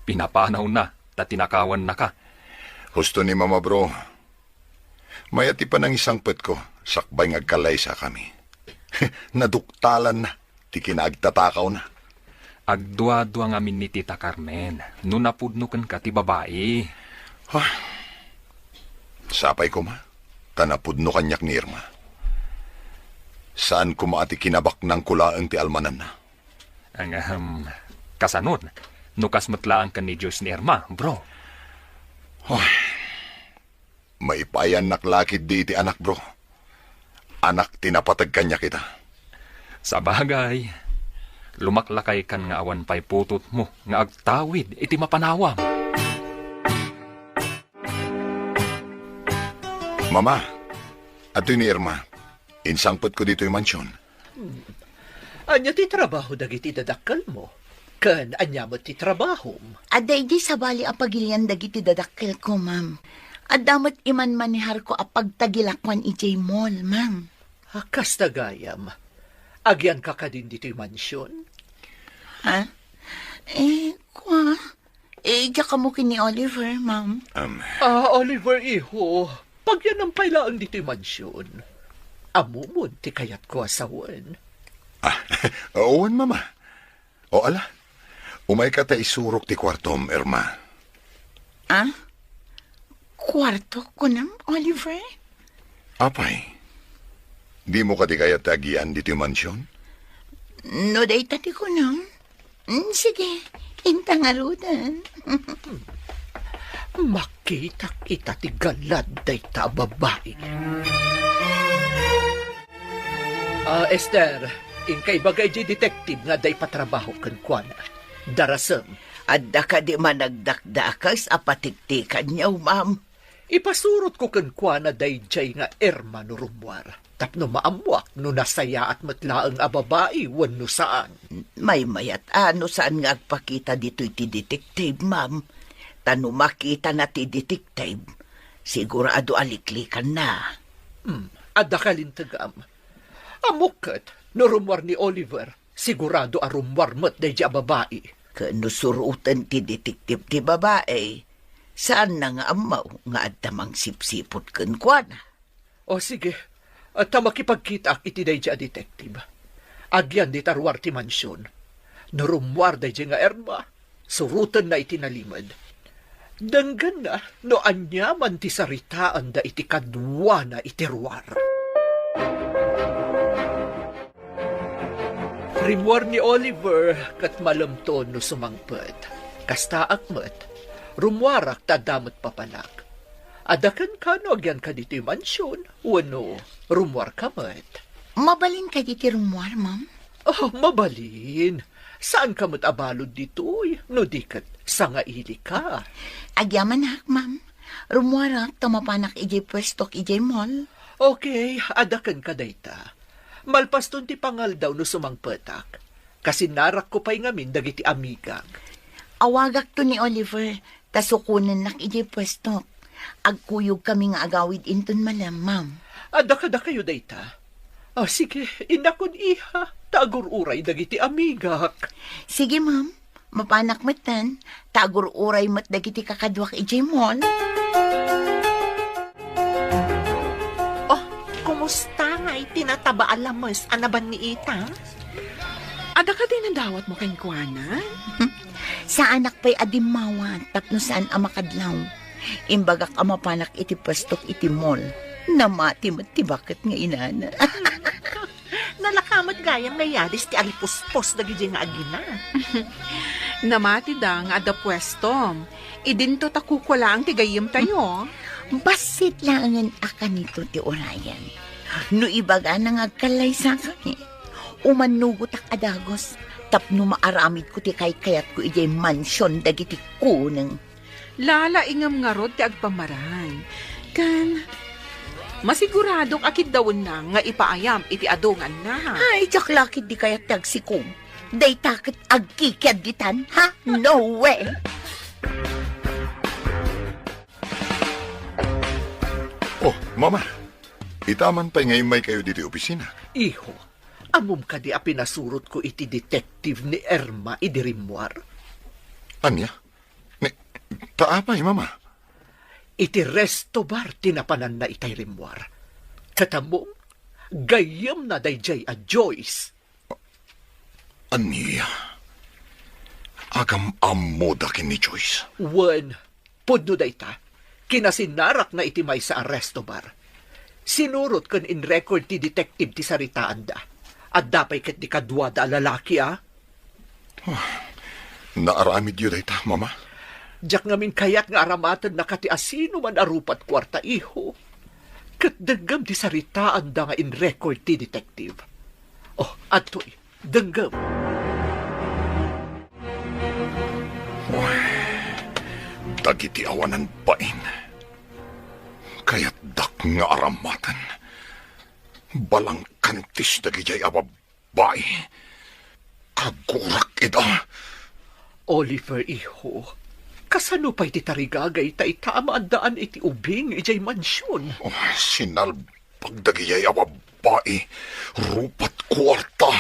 pinapanawna ta tinakawannaka. Husto ni Mama, bro. Mayat ti panangisangpetko, sakbay nga agkalaysakami. Naduktalanna ti kinaagtatakawna. Agduadua ngamin ni Tita Carmen no napudno kenka ti babai. Ah, sapay koma, ta napudno kaniak ni Irma. Saan koma a ti kinabaknangko laeng ti almananna. Ang, ahem, kasanon, no kas met laeng ken ni Diyos ni Irma, bro? Ay, maipayannak la ketdi iti anak, bro. Anak ti napateg kaniak ita. Sabagay, lumaklakaykan nga awan pay putotmo nga agtawid iti mapanawam. Mama, adtoy ni Irma. Insangpetko ditoy mansion. Hmm. Ania ti trabaho dagiti dadakkelmo? Ken ania met ti trabahom? Adda idi sabali a pagilian dagiti dadakkelko, ma'am. Adda met imanmaneharko a pagtagilakuan idiay mall, ma'am. Ah, kasta gayam. Agianka kadin ditoy mansion? Ha? Eh, kua? Eh, diak ammo ken ni Oliver, ma'am. Um. Ah, Oliver, iho. Pagyanam pay laeng ditoy mansion. Ammom ti kayatko a sawen. Ah, wen, mama. O, ala. Umayka ta isurok ti kuartom, Irma. Ah? Kuarto, kunam, Oliver? Apay, dimo kadi kayat ti agian ditoy mansion? No dayta ti kunam, mm, sige, inta ngaruden. Makitak ita ti galad dayta a babai. Ah, Esther, inka ibaga idiay detective nga adda ipatrabaho kenkuana. Darasem. Adda kadi managdakdakes a patiktikanyo, ma'am? Ipasurotko kenkuana daydiay nga Irma no rummuar, tapno maammuak no nasayaat met laeng a babai wenno saan. Maymayat a no saan nga agpakita ditoy ti detective, ma'am. Ta no makitana ti detective, sigurado a liklikanna. Hmm, adda kalintegam. Ammok ket, no rummuar ni Oliver, sigurado a rummuar met daydi a babai. Ken no suroten ti detective ti babai, saanna nga ammo nga adda mangsipsiput kenkuana. O sige, ta makipagkitaak iti daydi a detective. Agian dita ruar ti mansion. No rummuar daydi nga Irma, surotenna iti nalimed. Denggenna no aniaman ti saritaanda iti kaduana iti ruar. Rimmuar ni Oliver ket malemton no sumangpet. Kastaak met, rummuarak ta adda met papanak. Adda kenka no agianka ditoy mansion wenno rummuarka met? Mabalin kadi ti rummuar, ma'am? Oh, mabalin. Saanka met a balud ditoy, no di ket sangailika. Agyamanak, ma'am. Rummuarak ta mapanak idiay puestok idiay mall. Okay, adda kenka dayta. Malpaston ti pangaldaw no sumangpetak. Kasinnarakko pay ngamin dagiti amigak. Awagakto ni Oliver, ta sukonennak idiay puestok. Agkuyogkami nga agawid inton malem, ma'am. Adda kadakayo dayta? Ah, sige, innakon iha, ta agur-uray dagiti amigak. Sige, ma'am. Mapanak metten, ta agur-uray met dagiti kakaduak idiay mall. Oh, kumusta ngay ti nataba a lames a nabanniitam? Adda kadi nadawatmo kenkuana? Saanak pay a dimmawat tapno saan a makadlaw. Imbagak a mapanak iti puestok iti mall. Namati met ti baket nga inana. Nalaka met gayam nga yadis ti alipuspos dagiti nga agina. Namatida nga adda puestom. Idinto ta kukua laeng ti gayyemtayo. Bassit laengen a kanito ti urayen. No ibagana nga agkallaysakami, umannugotak a dagus tapno maaramidko ti kaykayatko idiay mansion dagiti kuneng. Lalaingem ngarud ti agpamarang. Ken, masiguradok a kiddawenna nga ipaayam iti adu nga annak. Ay, diak la ketdi kayat ti agsikom. Dayta ket agkikiadditan, ha? No way! Oh, Mama, ita man pay nga immaykayo ditoy opisina. Iho, ammom kadi a pinasurotko iti detective ni Irma idi rimmuar? Ania? Ni, ta apay, Mama? Iti resto bar ti napananna itay rimmuar. Ket ammom, gayyemna daydiay a Joyce. Ania? Agam-ammoda ken ni Joyce? Wen, pudno dayta. Kinasinnarakna iti maysa a resto bar. Sinurot ken in-record ti detective ti saritaanda. Adda pay ketdi kaduada a lalaki, a? Ah, naaramidyo dayta, Mama? Diak ngamin kayat nga aramatennaka ti asinoman a rupat kuarta, iho. Ket denggem ti saritaanda nga in-record ti detective. Oh, adtoy, denggem. Uy, dagiti awanan bain. Kayatdak nga aramaten. Balangkantis dagidiay a bab- Bay, kagurak ida. Oliver, iho, kasano pay ti tarigagayta ita a maaddaan iti ubing idiay mansion? Oh, sinalbag dagijay a babbai, rupat kuarta.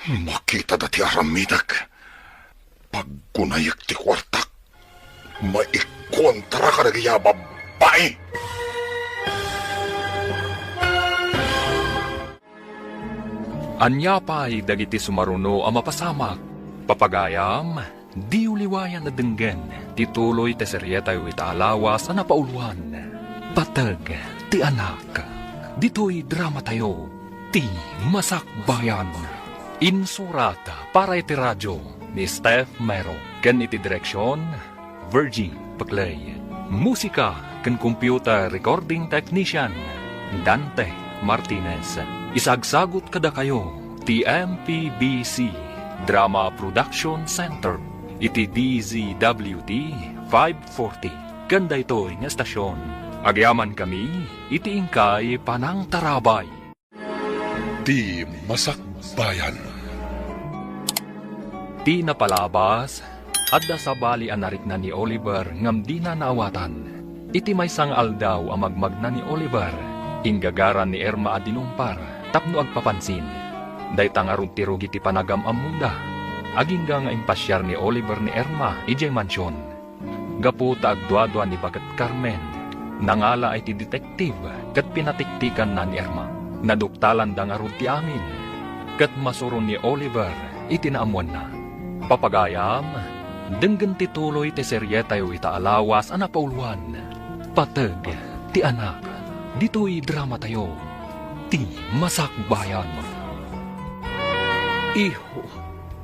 Makitada ti aramidek. Paggunayek ti kuartak. Maikontra kadagijay a babbai. Ania pay dagiti sumaruno a mapasamak? Papagayam, diyo liwayan a denggen ti tuloy ti serietayo ita a lawas a napauluan, Pateg ti Anak. Ditoy dramatayo, Ti Masakbayan. Insurat para iti radio ni Steph Mero ken iti direksion, Virgie Paclay. Musika ken computer recording technician, Dante Martinez. Isagsagut kadakayo ti M P B C Drama Production Center iti D Z W T five forty. Ken daytoy nga estasion, agyamankami iti inkay panangtarabay. Ti Masakbayan. Ti napalabas, adda sabali a narikna ni Oliver ngem dina naawatan. Iti maysa nga aldaw a magmagna ni Oliver, inggagaran ni Irma a dinumpar tapno agpapansin. Dayta ngarud ti rugi ti panagam-ammoda. Agingga nga impasiar ni Oliver ni Irma idiay mansion. Gapu ta agduadua ni baket Carmen, nangala iti detective ket pinatiktikanna ni Irma. Naduktalanda ngarud ti amin, ket masuron ni Oliver iti naammoanna. Papagayam, denggen ti tuloy ti serietayo ita a lawas a napauluan, Pateg ti Anak. Ditoy dramatayo, Ti Masakbayan. Iho,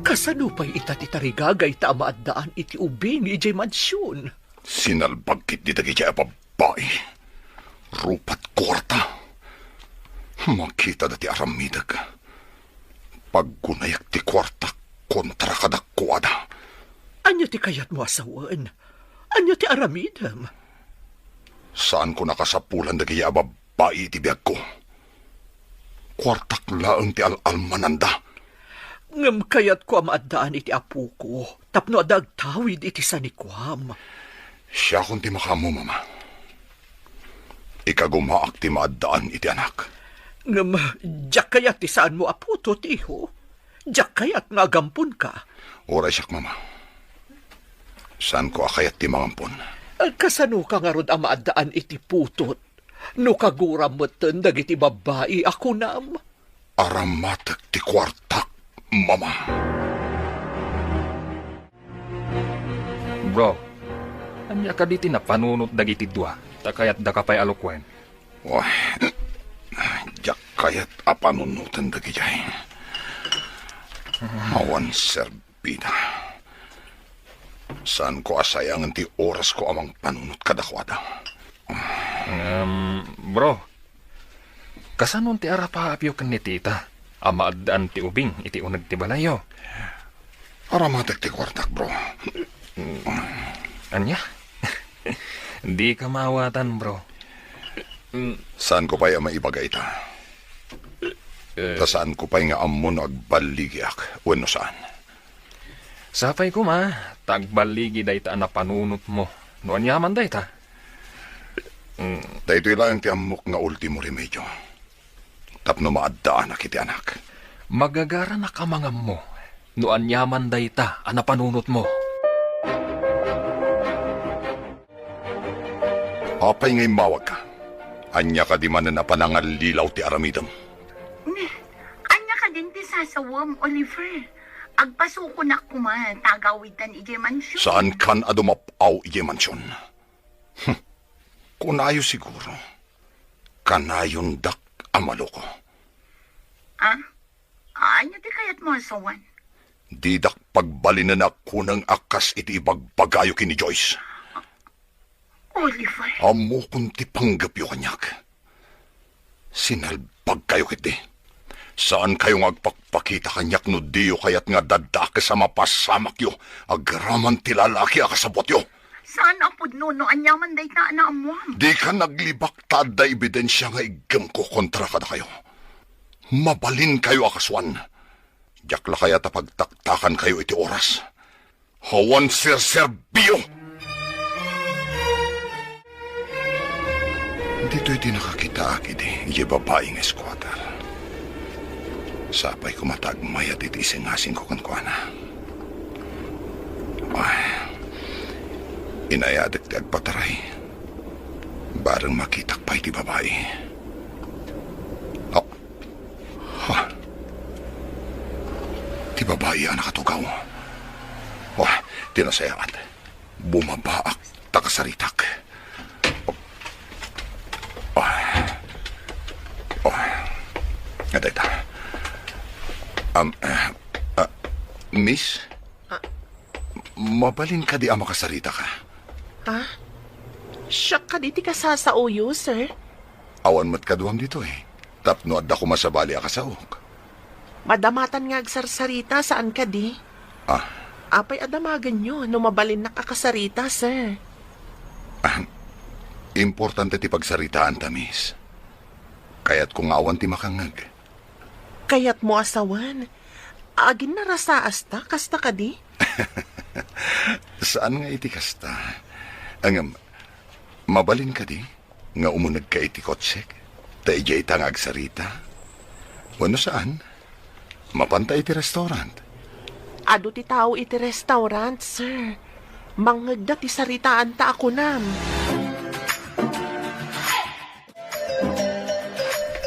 kasano pay ita ti tarigagayta a maaddaan iti ubing idiay mansion? Sinalbag ketdi dagidiay a babbai. Rupat kuarta. Makitada ti aramidek. Paggunayek ti kuartak kontra kadakuada. Ania ti kayatmo a sawen? Ania ti aramidem? Saanko nakasapulan dagidiay a babbai iti biagko. Kuartak laeng ti al-almananda. Ngem kayatko a maaddaan iti apoko tapno adda agtawid iti sanikuam. Siakon ti makaammo, Mama. Ikagumaak ti maaddaan iti anak. Ngem diak kayat ti saanmo a putot, iho. Diak kayat nga agamponka. Uray siak, Mama. Saanko a kayat ti mangampon. Kasanoka ngarud a maaddaan iti putot? No kaguram metten dagiti babbai a kunam. Aramatek ti kuartak, Mama. Bro, ania kadi ti napanunot dagiti dua? Ta kayatdaka pay a lukuen. Wah, diak kayat a panunoten dagidiay. Awan serbi. Pina, saanko a sayangen ti orasko a mangpanunot kadakuada. Ngem, bro, kasanon ti arapaapyo ken ni tita a maaddaan ti ubing iti uneg ti balayyo? Aramatek ti kuartak, bro. Ania? Dika maawatan, bro. Saanko pay a maibaga ita. Eh. Ta saanko pay nga ammo no agballigiak wenno saan. Sapay koma, ta agballigi dayta a napanunotmo no aniaman dayta. Mm. Daytoy laeng ti ammok nga ultimo remedio tapno maaddaanak iti anak. Magagaranak a mangammo no aniaman dayta a napanunotmo. Apay nga immawagka? Ania kadi manen a panangallilaw ti aramidem? Ni, ania kadin ti sasawem, Oliver? Agpasukonak koma ta agawidtan idiay mansion. Saankan a dumap-aw idiay mansion? Hmm. Kunayo siguro, kanayondak a maloko. Ah? Ania ti kayatmo a sawen? Didak pagbalinen a kuneng a kas iti ibagbagayo ken ni Joyce. Oliver. Ammokon ti panggepyo kaniak. Sinalbagkayo ketdi. Saankayo nga agpakpakita kaniak no diyo kayat nga daddakes a mapasamakyo agraman ti lalaki a kasabbuatyo. Saan a pudno no aniaman dayta a naammoam. Dikan aglibak ta adda ebidensia nga iggemko kontra kadakayo. Mabalinkayo a kasuan. Diak la kayat a pagtaktakankayo iti oras. Awan serserbio! Ditoy ti nakakitaak idi, idiay babai nga squatter. Sapay koma ta agmayat iti isingasingko kenkuana. Ay, inayadek ti agpataray. Bareng makitak pay ti babai. Oh. Ha? Ti babai a nakatugaw. Oh, ti nasayaat. Bumabaak ta kasaritak. Oh. Oh. Adayta. Um, ah, ah, miss? Ah. Mabalin kadi a makasaritaka? Ah? Siak kadi ti kasasaoyo, sir? Awan met kaduam ditoy. Tapno adda koma sabali a kasaok. Madamatan nga agsarsarita, saan kadi? Ah. Apay a damagenyo no mabalinnak a kasarita, sir? Ah, importante ti pagsaritaanta, miss. Kayatko nga awan ti makangngeg. Kayatmo a sawen? Aginnarasaasta, kasta kadi? Saan nga iti kasta. Ngem, mabalin kadi nga umunegka iti kotsek? Ta idiay ta nga agsarita? Wenno saan? Mapanta iti restaurant? Adu ti tao iti restaurant, sir. Mangngegda ti saritaanta a kunam.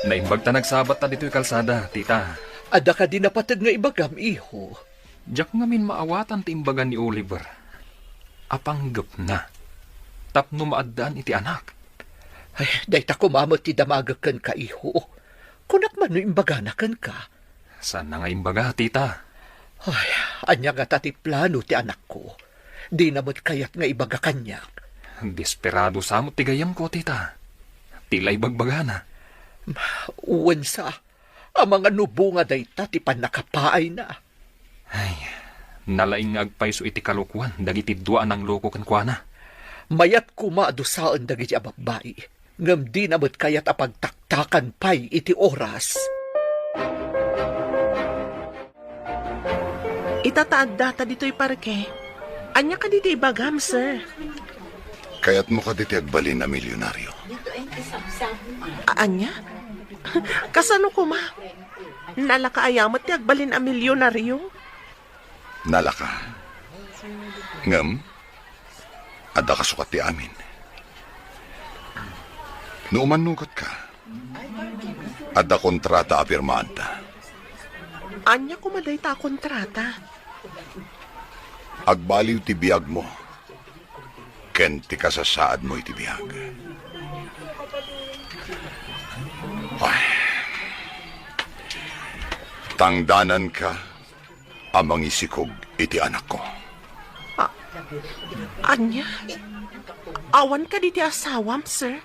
Naimbag ta nagsabatta ditoy kalsada, tita. Adda kadi napateg nga ibagam, iho? Diak ngamin maawatan ti imbaga ni Oliver a panggepna tapno maaddaan iti anak. Ay, dayta koma met ti damagek kenka, iho. Kunak man no imbagana kenka. Saanna nga imbaga, tita? Ay, ania ngata ti plano ti anakko? Dina met kayat nga ibaga kaniak. Desperado sa met ti gayyemko, tita. Ti la ibagbagana. Wen sa, amangan no bunga dayta ti pannakapaayna. Ay, nalaing nga agpayso iti kalokuan dagiti dua a nangloko kenkuana. Mayat koma a dusaen dagiti a babbai, ngem dina met kayat a pagtaktakan pay iti oras. Ita ta addata ditoy parke. Ania kadi ti ibagam, sir? Kayatmo kadi ti agbalin a milyonaryo? A-, ania? Kasano koma? Nalaka aya met ti agbalin a milyonaryo? Nalaka. Ngem, adda kasukat ti amin. No umannugotka, adda kontrata a pirmaanta. Ania koma dayta a kontrata? Agbaliw ti biagmo ken ti kasasaadmo iti biag. Ay. Tangdananka a mangisikog iti anakko. A-, ania? Awan kadi ti asawam, sir?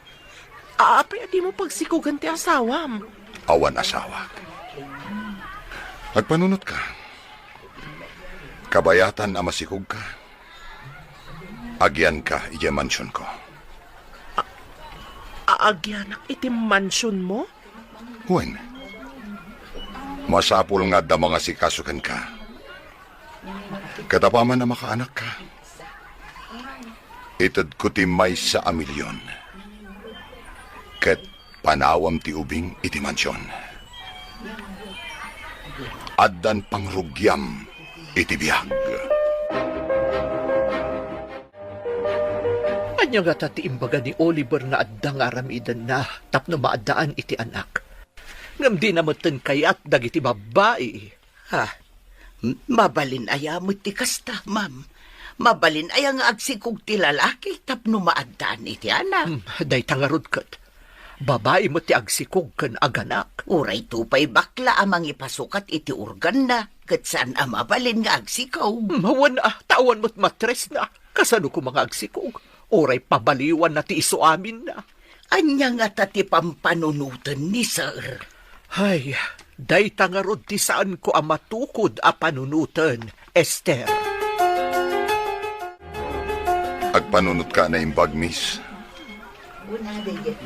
Apay a dimo pagsikogen ti asawam? Awan asawak. Agpanunotka. Kabayatan a masikogka, agianka idiay mansionko. A-, agianak iti mansionmo? Wen, masapul nga adda mangasikaso kenka. Ket apaman a makaanakka, itedko ti maysa a milion ket panawam ti ubing iti mansion. Addan pangrugiam iti biag. Ania ngata ti imbaga ni Oliver nga adda nga aramidenna tapno maaddaan iti anak? Ngem dina metten kayat dagiti babbai. Ha? M-, mabalin aya met ti kasta, ma'am? Mabalin aya nga agsikog ti lalaki tapno maaddaan iti anak? Hmm, dayta ngarud ket. Babai met ti agsikog ken aganak. Uray to pay bakla a mangipasukat iti organna, ket saan a mabalin nga agsikog. Hmm, wen a, ta awan met matresna. Kasano koma nga agsikog? Uray pabaliwanna ti isuaminna. Ania ngata ti pampanunoten ni Sir? Hay, dayta ngarud ti saanko a matukod a panunoten, Esther. Agpanunotka a naimbag, miss.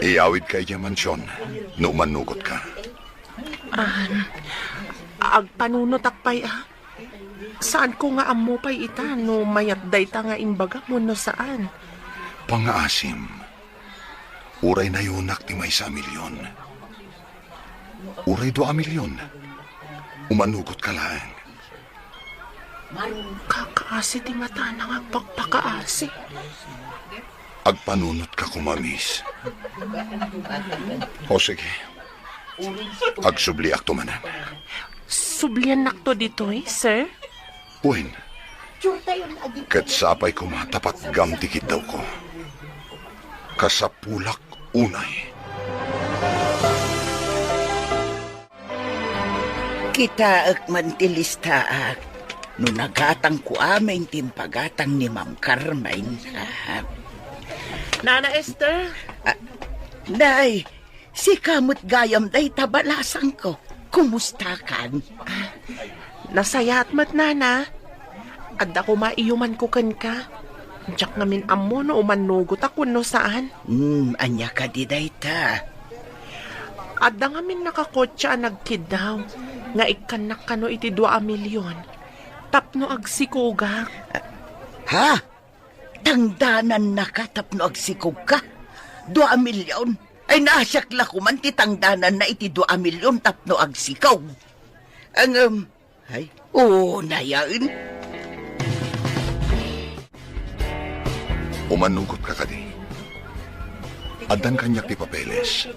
Iyawidka idiay mansion no umannugotka. Ah, agpanunotak pay a. Saanko nga ammo pay ita no mayat dayta nga imbagam wenno saan. Pangngaasim, uray nayonak ti maysa a milyon. Uray dua a milyon. Umanugot ka laeng. Kakaasi ti matana nga agpakpakaasi. Agpanunot ka koma, miss. O sige. Agsubliakto manen. Subliannakto ditoy, sir? Wen. Ket sapay koma ta patgam ti kiddawko. Kasapulak unay. Kitaek man ti listaak no nagatangko amin ti impagatang ni Ma'am Carmen. Nana Esther? Ah, Nay, sika met gayam dayta balasangko. Kumustakan? Nasayaat met, Nana. Adda koma iyumanko kenka. Diak ngamin ammo no umannugotak wenno saan. Hmm, ania kadi dayta? Adda ngamin nakakotse a nagkiddaw nga ikkannak kano iti dua a milyon tapno agsikogak. Ha? Tangdanannaka tapno agsikogka? Dua a milyon? Ay, naasiak la koman ti tangdananna iti dua a milyon tapno agsikog. Ngem, ay, unayen. Umanugotka kadi. Addan kaniak ti papeles.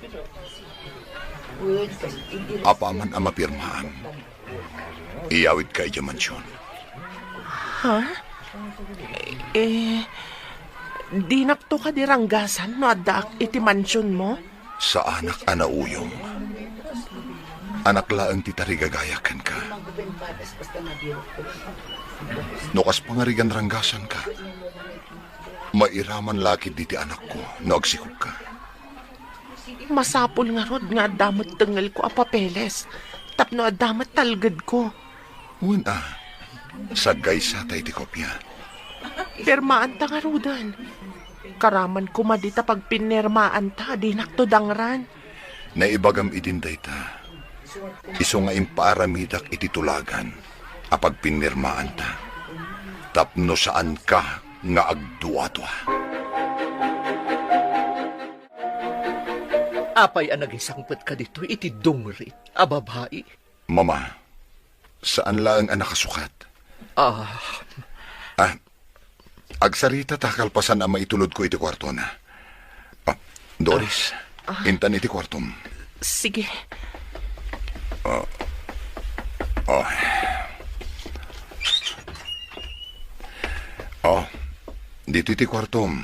Apaman a mapirmaam, iyawidka idiay mansion. Ha? Eh, dinakto kadi ranggasan no addaak iti mansionmo? Saanak a nauyong. Anak laeng ti tarigagayak kenka. No kas pangarigan ranggasanka, mairaman la ketdi ti anakko no agsikogka. Masapul ngarud nga adda met tengngelko a papeles tapno adda met talgedko. Wen a, saggaysata iti kopia. Pirmaanta ngaruden. Karaman koma dita pagpinirmaanta, dinakto dangran. Naibagam idin dayta, isu nga impaaramidak iti tulagan a pagpinirmaanta tapno saanka nga agduadua. Apay a nagisangpetka ditoy iti dungrit a babai? Mama, saan laeng a nakasukat. Ah. Ah, agsarita ta kalpasan a maitulodko iti kuartona. Ah, Doris, ah, intan iti kuartom. Sige. Oh. Oh. Oh, dito iti kuartom.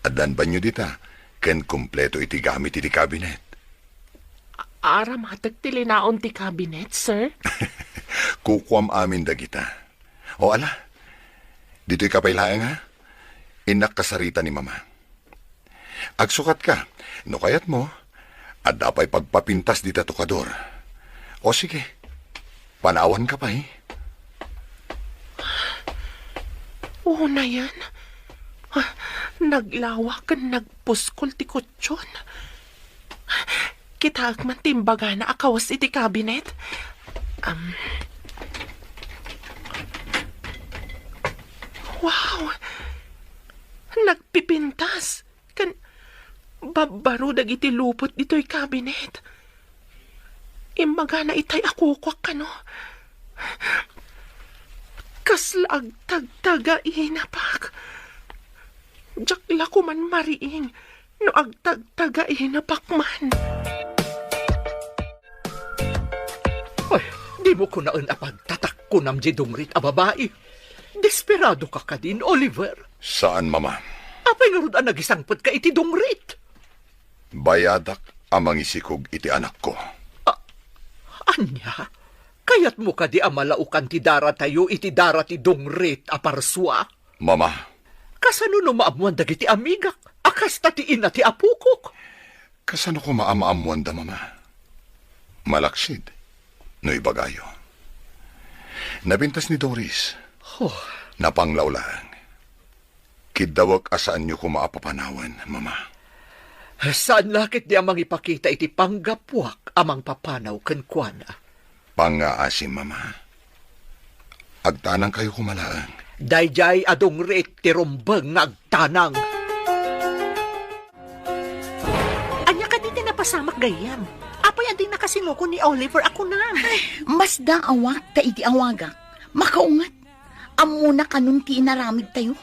Addan banyo dita, ken kompleto iti gamit iti kabinet. A-, aramatek ti linaon ti kabinet, sir? Kukuam amin dagita. O ala, ditoy ka pay laeng, ha? Innak kasarita ni Mama. Agsukat ka, no kayat mo, adda pay pagpapintas dita tokador. O sige, panawan ka pay. Unayen, ah, naglawa ken nagpuskol ti kutson. Kitaek man ti imbagana a kawes iti kabinet. Am. Wow! Nagpipintas ken babbaro dagiti lupot ditoy kabinet. Imbagana itay a kukuak kano. Kasla agtagtagainapak. Diak la koman mariing no agtagtagainapak man. Ay, dimo kunaen a pagtatakkonam diay dungrit a babai. Desperado ka kadin, Oliver? Saan, Mama. Apay ngarud a nagisangpetka iti dungrit? Bayadak a mangisikog iti anakko. A-, ania? Kayatmo kadi a malaokan ti daratayo iti dara ti dungrit a parsua? Mama. Kasano no maammoan dagiti amigak a kasta ti ina ti apokok? Kasano koma a maammoanda, Mama? Malaksid no ibagayo. Napintas ni Doris. Oh. Napanglaw laeng. Kiddawek a saanyo koma a papanawen, Mama. Saan la ketdi a mangipakita iti panggapuak a mangpapanaw kenkuana. Pangngaasim, Mama. Agtanangkayo koma laeng. Daydiay a dungrit ti rumbeng nga agtanang. Ania kadi ti napasamak gayyem? Apay a di nakasinukon ni Oliver a kunam? Ay, masdaawak ta iti awagak. Makaunget. Ammona kanon ti inaramidtayo?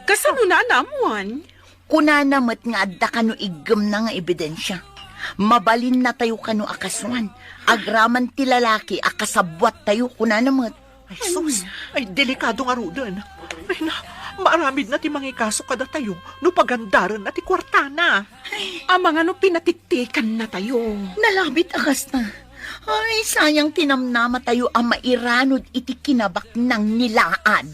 Kasano na naammuan? Kunana met nga adda kano iggemna nga ebidensia. Mabalinna tayo kano a kasuan. Agraman ti lalaki a kasabbuat tayo, kunana met. Ay, sus! Ay, delikado ngaruden. Ay, na, maaramid na ti mangikaso kadatayo no pagandarenna ti kuartana. Ay. Amangan no pinatiktikan na tayo. Nalabit a kasta. Ay, sayang ti namnama tayo a mairanod iti kinabaknang ni Laan.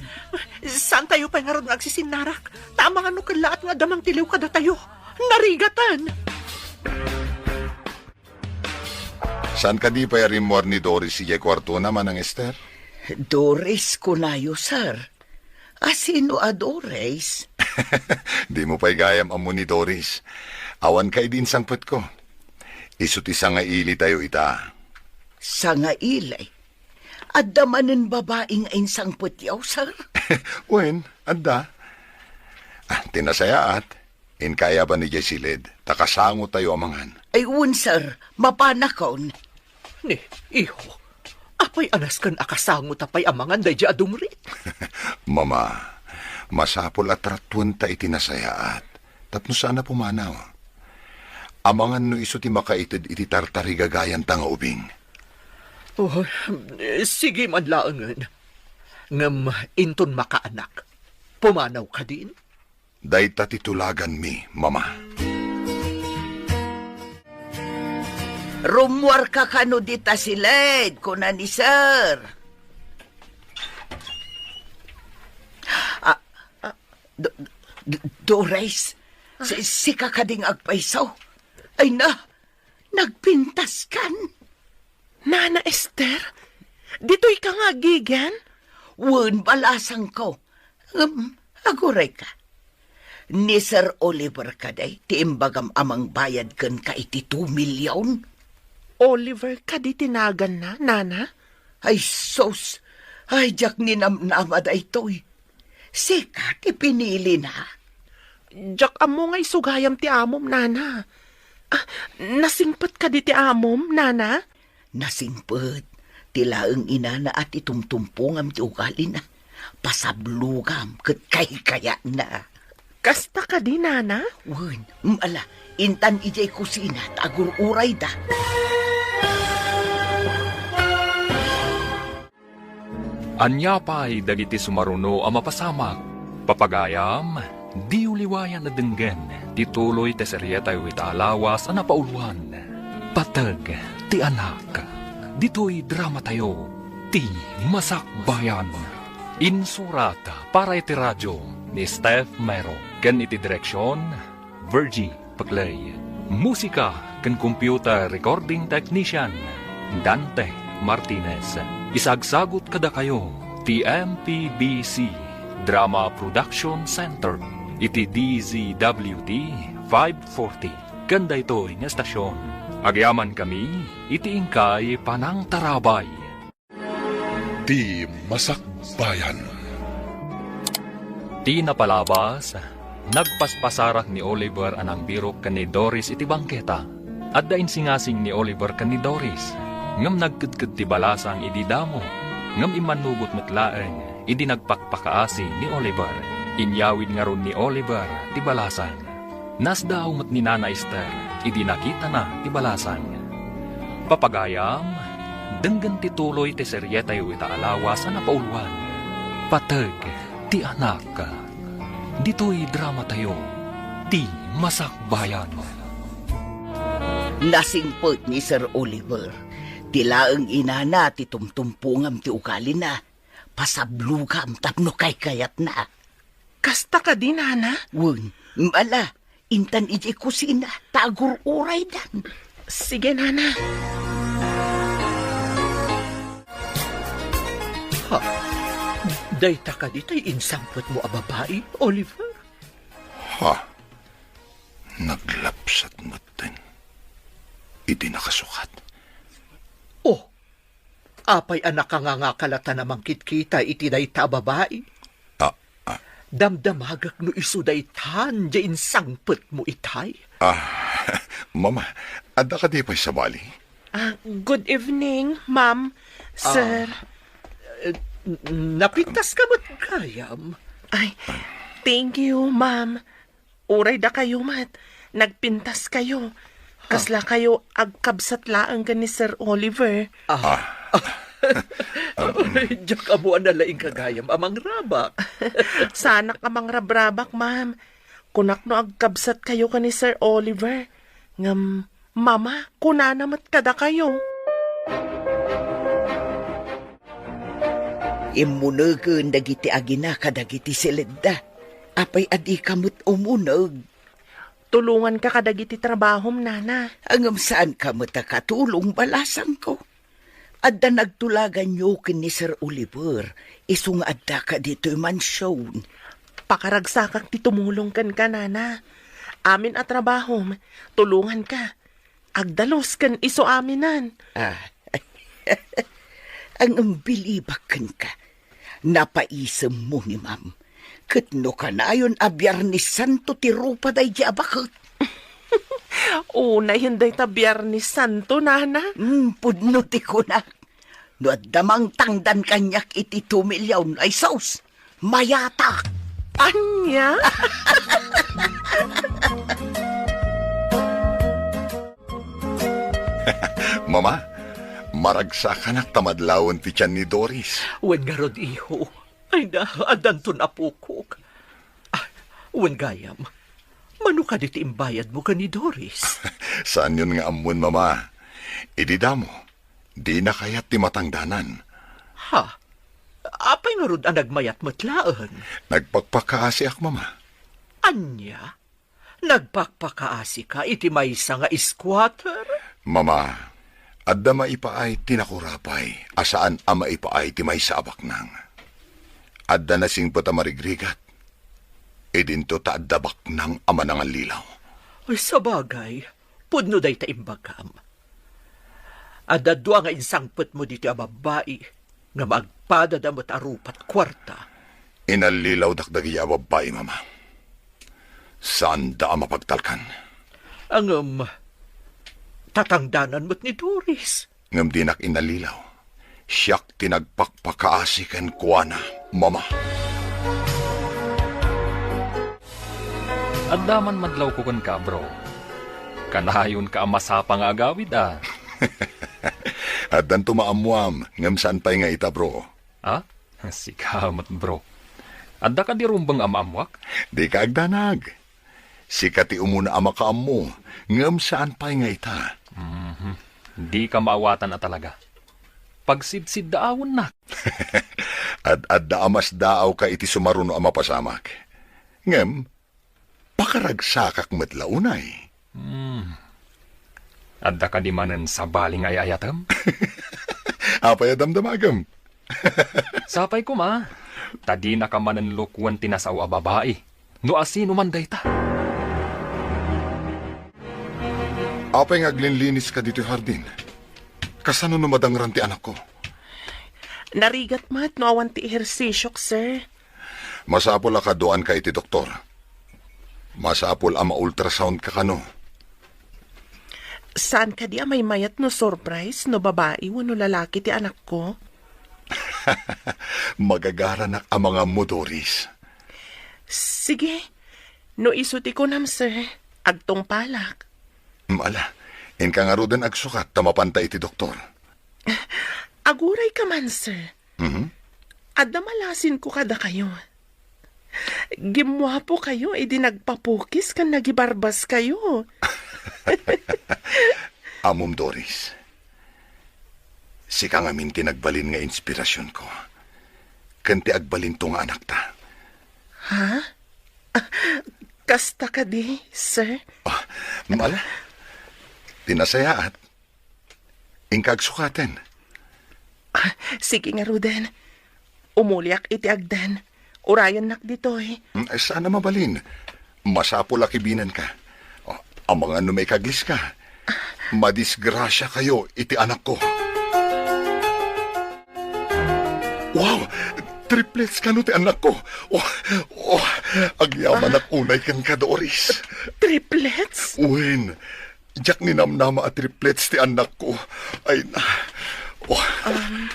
Saan tayo pay ngarud nga agsisinnarak? Ta amangan no kellaat nga adda mangtiliw kadatayo. Narigaten! Saan kadi pay a rimmuar ni Doris idiay kuartona, Manang Ester? Doris, kunayo, sir. A, sino a Doris? Dimo pay gayam ammo ni Doris. Awan ka idi insangpetko. Isu ti sangaili tayo ita. Sangaili? Adda manen babai nga insangpetyo, sir? Wen, adda. Ah, ti nasayaat, inkayaban idiay siled, ta kasango tayo a mangan. Ay, wen, sir. Mapanakon. Ni, iho, apay a nasken a kasango ta pay a mangan daydiay a dungrit? Mama, masapul a tratuenta iti nasayaat, tapno saan a pumanaw. Amangan no isu ti makaited iti tartarigagayanta nga ubing. Oh, sige man laengen. Ngem inton makaanak, pumanaw kadin? Dayta ti tulaganmi, Mama. Rummuarka kano dita siled, kuna ni Sir. Ah, ah, Do-, Do-, Doris, si-, sika kadi nga agpayso? Ay na, nagpintaskan? Nana Ester, ditoyka nga agigen? Wen, balasangko. Ngem, agurayka. Ni Sir Oliver kadi ti imbagam a mangbayad kenka iti two million? Oliver kadi ti naganna, Nana? Ay, sus! Ay, diak ninamnama daytoy. Sika ti pinilina. Diak ammo nga isu gayam ti amom, Nana. Ah, nasingpet kadi ti amom, Nana? Nasingpet ti laeng inana a ti tumtumpongam ti ugalina. Pasablogam ket kaykayatna. Kasta kadi, Nana? Wen, mm, ala, intan idiay kusina ta agur-urayda. Ania pay dagiti sumaruno a mapasamak? Papagayam, diyo liwayan a denggen ti tuloy ti serietayo ita a lawas a napauluan, Pateg ti Anak. Ditoy dramatayo, Ti Masakbayan. Insurat para iti radio ni Steph Mero ken iti direksion, Virgie Paclay. Musika ken computer recording technician, Dante Martinez. Isagsagut kadakayo ti M P B C Drama Production Center iti D Z W T five forty. Ken daytoy nga estasion, agyamankami iti inkay panangtarabay. Ti Masakbayan. Ti napalabas, nagpaspasarak ni Oliver a nangbirok ken ni Doris iti bangketa. Adda insingasing ni Oliver ken ni Doris, ngem nagkedked ti balasang idi damo, ngem immannugot met laeng idi nagpakpakaasi ni Oliver. Inyawid ngarud ni Oliver ti balasang. Nasdaaw met ni Nana Ester idi nakitana ti balasang. Papagayam, denggen ti tuloy ti serietayo ita a lawas a napauluan, Pateg ti Anak. Ditoy dramatayo, Ti Masakbayan. Nasingpet ni Sir Oliver. Ti laeng inana ti tumtumpongam ti ugalina. Pasablogam tapno kaykayatna. Kasta kadi, Nana? Wen, ala, intan idiay kusina, ta agur-uraydan. Sige, Nana. Ha? Dayta kadi tay insangpetmo a babai, Oliver? Ha? Naglapsat metten idi nakasukat. Oh, Apay a nakangangakal a ta a mangkitkita iti dayta a babai? Ah, ah. Damdamagak no isu daytan diay insangpetmo itay. Ah, Mama, adda kadi pay sabali? Ah, good evening, ma'am, sir. Ah, eh, n-, napintaska met gayam. Ay, thank you, ma'am. Uray dakayo met, nagpintaskayo. Kaslakayo agkabsat laeng ken ni Sir Oliver. Ah. Diak ammo a nalaingka gayam a mangrabak. Saanak a mangrabrabak, ma'am. Kunak no agkabsatkayo ken ni Sir Oliver. Ngem, Mama, kunana met kadakayo. Immunegen dagiti agina kadagiti siledda. Apay a dika met umuneg? Tulonganka kadagiti trabahom, nana. Ngem saanka met a katulong, balasangko. Adda nagtulaganyo ken ni Sir Oliver, isu nga addaka ditoy mansion. Pakaragsakak ti tumulong kenka, nana. Amin a trabahom, tulonganka. Agdalus ken isu aminen. Ah. Ang bilibak kenka. Napaisemmo ni ma'am. Ket no kanayon a Biernes Santo ti rupa daydi a baket. Unayen dayta Biernes Santo, nana. Hmm, pudno ti kunak. No adda mangtangdan kaniak iti two million, ay sus, mayatak. Ania? Mama, maragsakanak ta madlawen ti tian ni Doris. Wen ngarud, iho. Ay na, addanton apokok. Ah, wen gayam, mano kadi ti imbayadmo ken ni Doris? Saanyon nga ammon, Mama. Idi damo, dina kayat ti matangdanan. Ha? Apay ngarud a nagmayat met laeng? Nagpakpakaasiak, Mama. Ania? Nagpakpakaasika iti maysa nga squatter? Mama, adda maipaay ti nakurapay a saan a maipaay ti maysa a baknang. Adda nasingpet a marigrigat. Idinto ta adda baknang a manangallilaw. Ay, sabagay, pudno dayta imbagam. Adda dua nga insangpetmo ditoy a babbai, ngem agpadada met a rupa't kuarta. Inallilawdak dagiti a babbai, Mama. Saanda a mapagtalkan. Ngem, tatangdanan met ni Doris. Ngem dinak inallilaw. Siak ti nagpakpakaasi kenkuana, Mama. Adda man madlawko kenka, bro. Kanayonka a masapa nga agawid, a. Addanto maammoam, ngem saan pay nga ita, bro. A? Sika met, bro. Adda kadi rumbeng a maammoak? Dika agdanag. Sika ti umuna a makaammo, ngem saan pay nga ita. Mhm. Dika maawatan a talaga. Pagsidsiddaawennak. Ad-adda a masdaawka iti sumaruno a mapasamak. Ngem, pakaragsakak met la unay. Hmm. Adda kadi manen sabali nga ay-ayatem? Apay a damdamagem? Sapay koma, ta dinaka manen lukuen ti nasao a babai, no asino man dayta. Apay nga aglinliniska ditoy hardin? Kasano no madangran ti anakko? Narigat met no awan ti ehersisiok, sir. Masapul a kaduaanka iti doktor. Masapul a ma-ultrasound ka kano. Saan kadi a maymayat no surprise no babai wenno lalaki ti anakko? Magagaranak a mangammo, Doris. Sige. No isu ti kunam, sir, agtungpalak. Mm, ala, inka ngaruden agsukat ta mapanta iti doktor. Aguray ka man, sir. Mhm. Adda malasinko kadakayo. Gimmuapokayo idi nagpapukis ken nagibarbaskayo. Ammom, Doris. Sika ngamin ti nagbalin nga inspirasionko. Ken ti agbalinto nga anakta. Ha? Ah, kasta kadi, sir? Ah, mm, ala. Ti nasayaat. Inka agsukaten. Ah, sige ngaruden. Umuliak iti agden. Urayennak ditoy. Mm, saan a mabalin. Masapul a kibinenka. Oh, amangan no maikagliska. Madisgrasiakayo iti anakko. Triplets kano ti annakko. Oh, oh, agyamanak unay kenka, Doris. Triplets? Wen, diak ninamnama a triplets ti annakko. Ay, na. Oh. Um,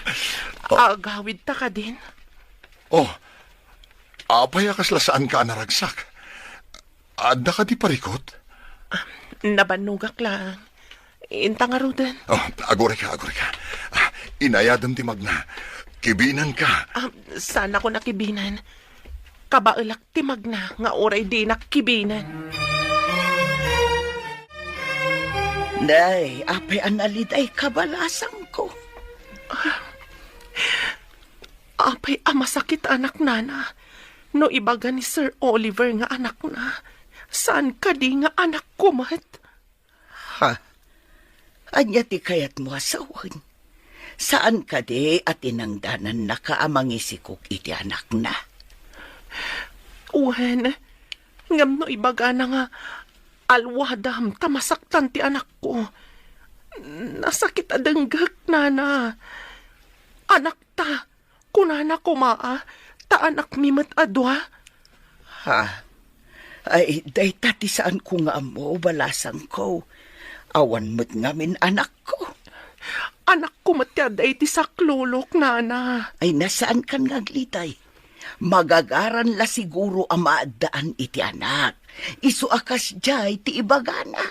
agawidta kadin? Oh, apay a kasla saanka a naragsak? Adda kadi parikut? Ah, nabannogak lang. Inta ngaruden. Oh, agurayka, agurayka. Ah, inayadem ti magna. Kibinenka. Ah, saanko a kibinen. Kabaelak ti magna nga uray dinak kibinen. Nay, apay a naliday kabalasangko. Apay a masakit, anak, nana, no ibaga ni Sir Oliver nga anakna, saan kadi nga anakko met? Ha? Ania ti kayatmo a sawen? Saan kadi a tinangdanannaka a mangisikog iti anakna? Wen, ngem no ibagana nga alwadam ta masaktan ti anakko, nasakit a denggek, nana. Anakta, kunana koma a, ta anakmi met a dua. Ha? Ay, dayta ti saanko nga ammo, balasangko. Awan met ngamin anakko. Anakko met ti adda iti saklulok, nana. Ay, nasaankan nga agliday. Magagaran la siguro a maaddaan iti anak. Isu a kasdiay ti ibagana.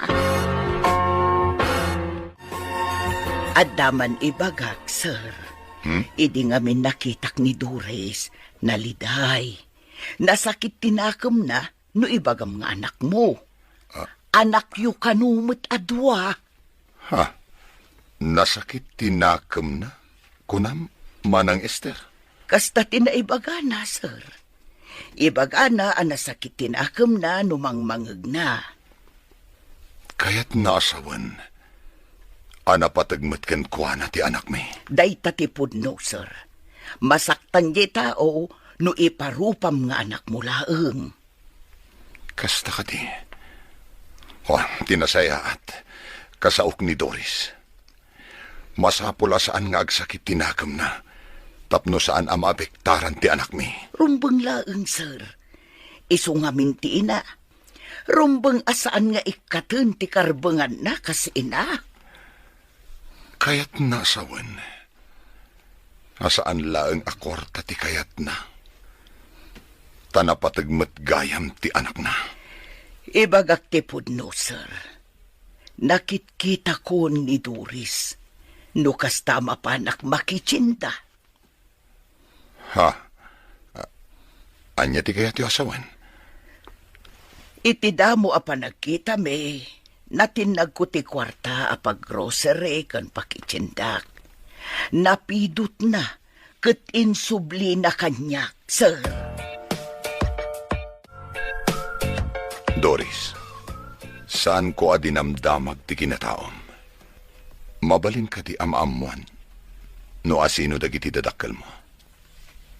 Adda man ibagak, sir. Hmm? Idi ngamin nakitak ni Doris, naliday. Nasakit ti nakemna no ibagam nga anakmo. Ah. Anakyo kano met a dua. Ha? Nasakit ti nakemna? Kunam, Manang Ester? Kasta ti naibagana, sir. Ibagana a nasakit ti nakemna no mangmangegna. Kayatna a sawen a napateg met kenkuana ti anakmi. Dayta ti pudno, sir. Masaktan diay tao no iparupam nga anakmo laeng. Kasta kadi. Oh, ti nasayaat, kasaok ni Doris. Masapul a saan nga agsakit ti nakemna tapno saan a maapektaran ti anakmi. Rumbeng laeng, sir. Isu ngamin ti ina. Rumbeng a saan nga ikkaten ti karbenganna kas ina. Kayatna a sawen a saan laeng a kuarta ti kayatna, ta napateg met gayam ti anakna. Ibagak ti pudno, sir. Nakitkitakon ni Doris no kasta mapanak makitienda. Ha? A-, ania ti kayatyo a sawen? Iti damo a panagkitami, natinnagko ti kuarta a paggrocery ken pakitiendak. Napidutna ket insublina kaniak, sir. Doris, saanko a dinamdamag ti kinataom. Mabalin kadi a maammuan no asino dagiti dadakkelmo?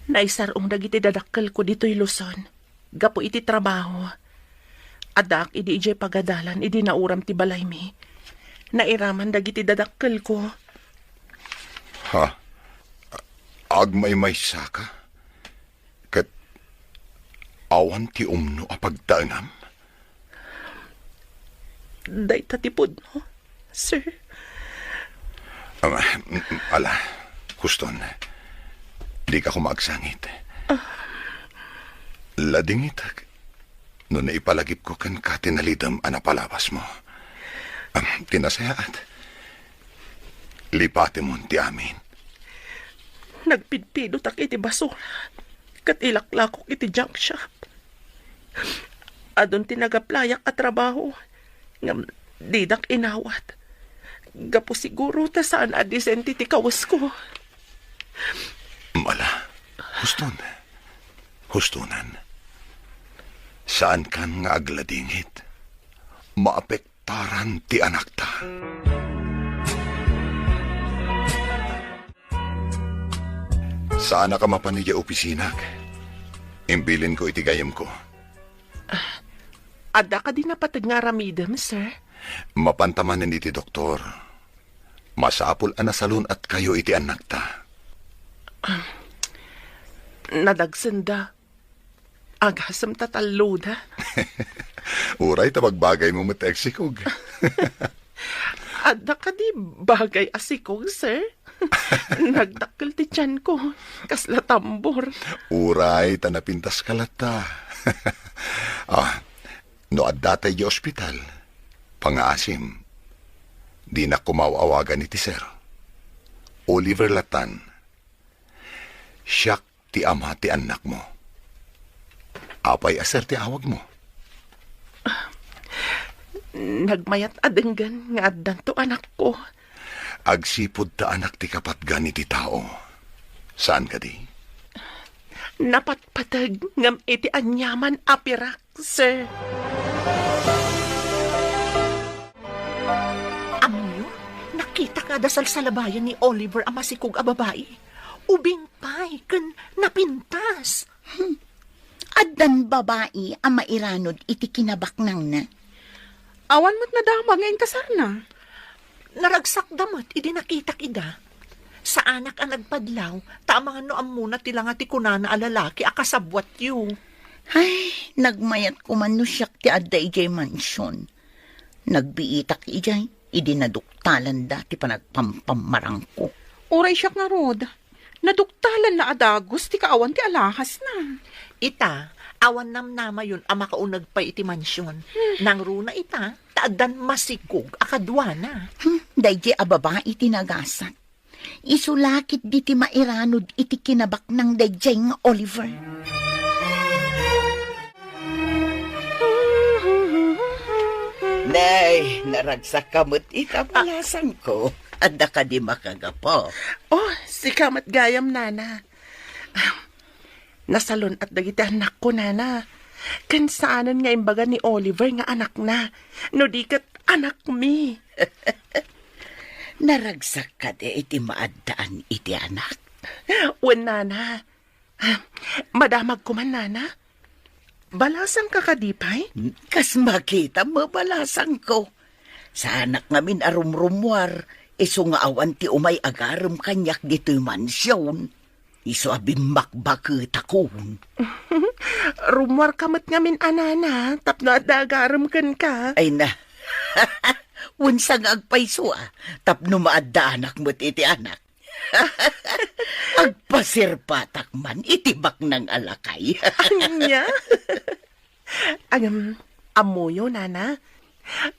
Naisar-ong dagiti dadakkelko ditoy Luzon gapu iti trabaho. Addaak idi idiay pagadalan idi nauram ti balaymi. Nairaman dagiti dadakkelko. Ha? Agmaymaysaka? Ket awan ti umno a pagtaengam? Dayta ti pudno, sir. Ah, mm, mm, ala, huston. Dika koma agsangit. Ah. Ladingitek no naipalagipko kenka ti nalidem a napalabasmo. Ah, ti nasayaat, lipatemon ti amin. Nagpidpidotak iti basura ket ilaklakok iti junk shop. Adun ti nagaplayak a trabaho, ngem didak inawat. Gapu siguro ta saan a disente ti kawesko. Mala, huston. Hustonan. Saankan nga agladingit. Maapektaran ti anakta. Saanak a mapan idiay opisinak. Imbilinko iti gayyemko. Ah, adda kadi napateg nga aramidem, sir? Mapanta manen iti doktor. Masapul a nasalun-atkayo iti annakta. Ah, Nadagsenda. Agasem ta talloda. Uray ta bagbagaymo met ti agsikog. Adda kadi bagay a sikog, sir? Nagdakkel ti tianko. Kasla tambor. Uray ta napintaska latta. Ah, no adda tay di ospital, pangaasim. Dinak koma aw-awagan iti sir. Oliver lattan. Siak ti ama ti annakmo. Apay a sir ti awagmo? Nagmayat a denggen nga addanto anakko. Agsipud ta anak ti kapatgan iti tao. Saan kadi? Napatpateg ngem iti aniaman a pirak, sir. Ammoyo, nakitak nga adda salsalabayan ni Oliver a masikog a babai. Ubing pay ken napintas. Hmm. Addan babai a mairanod iti kinabaknangna. Awan met nadamag nga inkasarna. Naragsakda met idi nakitak ida. Saanak a nagpadlaw, ta amangan no ammona ti langa ti kunana a lalaki a kasabbuatyo. Ay, nagmayat koman no siak ti adda idiay mansion. Nagbiitak idiay, idi naduktalanda ti panagpampammarangko. Uray siak ngarud, naduktalanna a dagus ti kaawan ti alahasna. Ita, awan namnamayon a makauneg pay iti mansion. Hmm. Nangruna ita, ta addan masikog a kaduana. Hmm, daydi a babai ti nagasat. Isu la ketdi ti mairanod iti kinabaknang daydiay nga Oliver. Nay, naragsakka met ita, balasangko. Adda kadi makagapu? Oh, sika met gayam, nana. Nasalun-at dagiti annakko, nana. Ken saanen nga imbaga ni Oliver nga anakna, no di ket anakmi. Naragsakka kadi iti maaddaan iti anak? Wen, nana. Madamagko man, nana. Balasangka kadi pay? Kas makitam, balasangko. Saanak ngamin a rumrummuar, isu nga awan ti umay agarem kaniak ditoy mansion. Isu a bimmakbaketakon. Rummuarka met ngamin a nana, tapno adda agarem kenka. Ay na. Wen sa nga agpayso a, tapno maaddaanak met iti anak. Agpasirpatak man iti baknang a lakay. Ania? Agam, ammoyo, nana?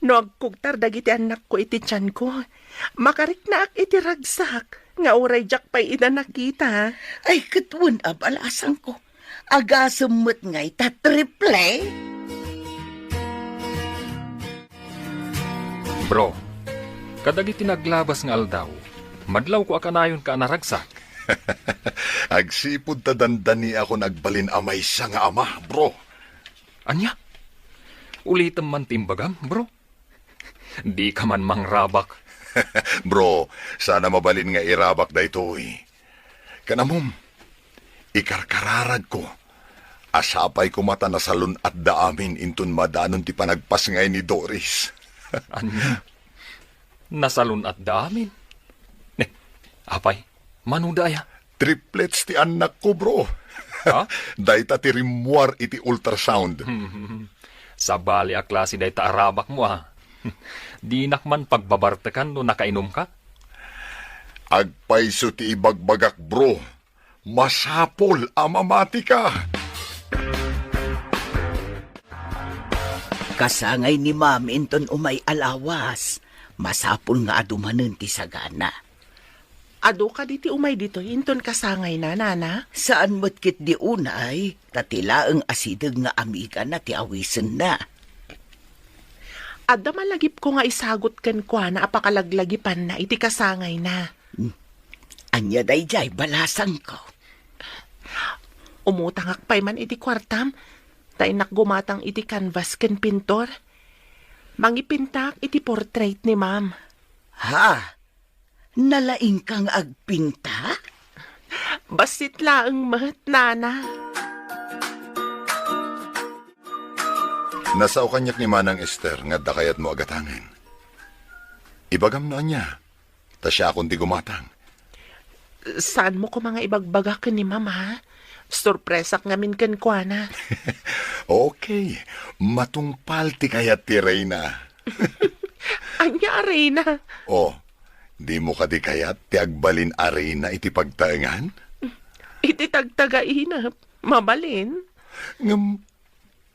No agkugtar dagiti annakko iti tianko, makariknaak iti ragsak nga uray diak pay ida nakita. Ay, ket wen a, balasangko. Agasem met ngay ta triple? Bro, kadagiti naglabas nga aldaw, madlawko a kanayonka a naragsak. Agsipud ta dandaniakon agbalin a maysa nga ama, bro. Ania? Ulitem man ti imbagam, bro. Dika man mangrabak. Bro, saan a mabalin nga irabak daytoy. Ken ammom, ikarkararagko a sapay koma ta nasalun-atda amin inton madanon ti panagpasngay ni Doris. Ania? Nasalun-atda amin? Ne, apay, manoda aya? Triplets ti annakko, bro. Ha? Dayta ti rimmuar iti ultrasound. Sabali a klase dayta a rabakmo, a. Dinak man pagbabartekan no nakainumka? Agpayso ti ibagbagak, bro. Masapul a mamatika. Kasangay ni Ma'am inton umay a lawas. Masapul nga adu manen ti sagana. Adu kadi ti umay ditoy inton kasangayna, nana? Saan met ketdi unay, ta ti laeng a sideg nga amigana ti awisenna. Adda malagipko nga isagut kenkuana a pakalaglagipanna iti kasangayna. Hmm. Ania daydiay, balasangko? Umutangak pay man iti kuartam, ta innak gumatang iti canvas ken pintor. Mangipintaak iti portrait ni Ma'am. Ha? Nalaingka nga agpinta? Bassit laeng met, nana. Nasao kaniak ni Manang Ester nga adda kayatmo a gatangen. Ibagam no ania, ta siakon ti gumatang. Saanmo koma nga ibagbaga ken ni Ma'am, ha? Sorpresak ngamin kenkuana. Okay, matungpal ti kayat ti reyna. Ania a reyna? Oh, dimo kadi kayat ti agbalin a reyna iti pagtaengan? Iti tagtagainep, mabalin. Ngem,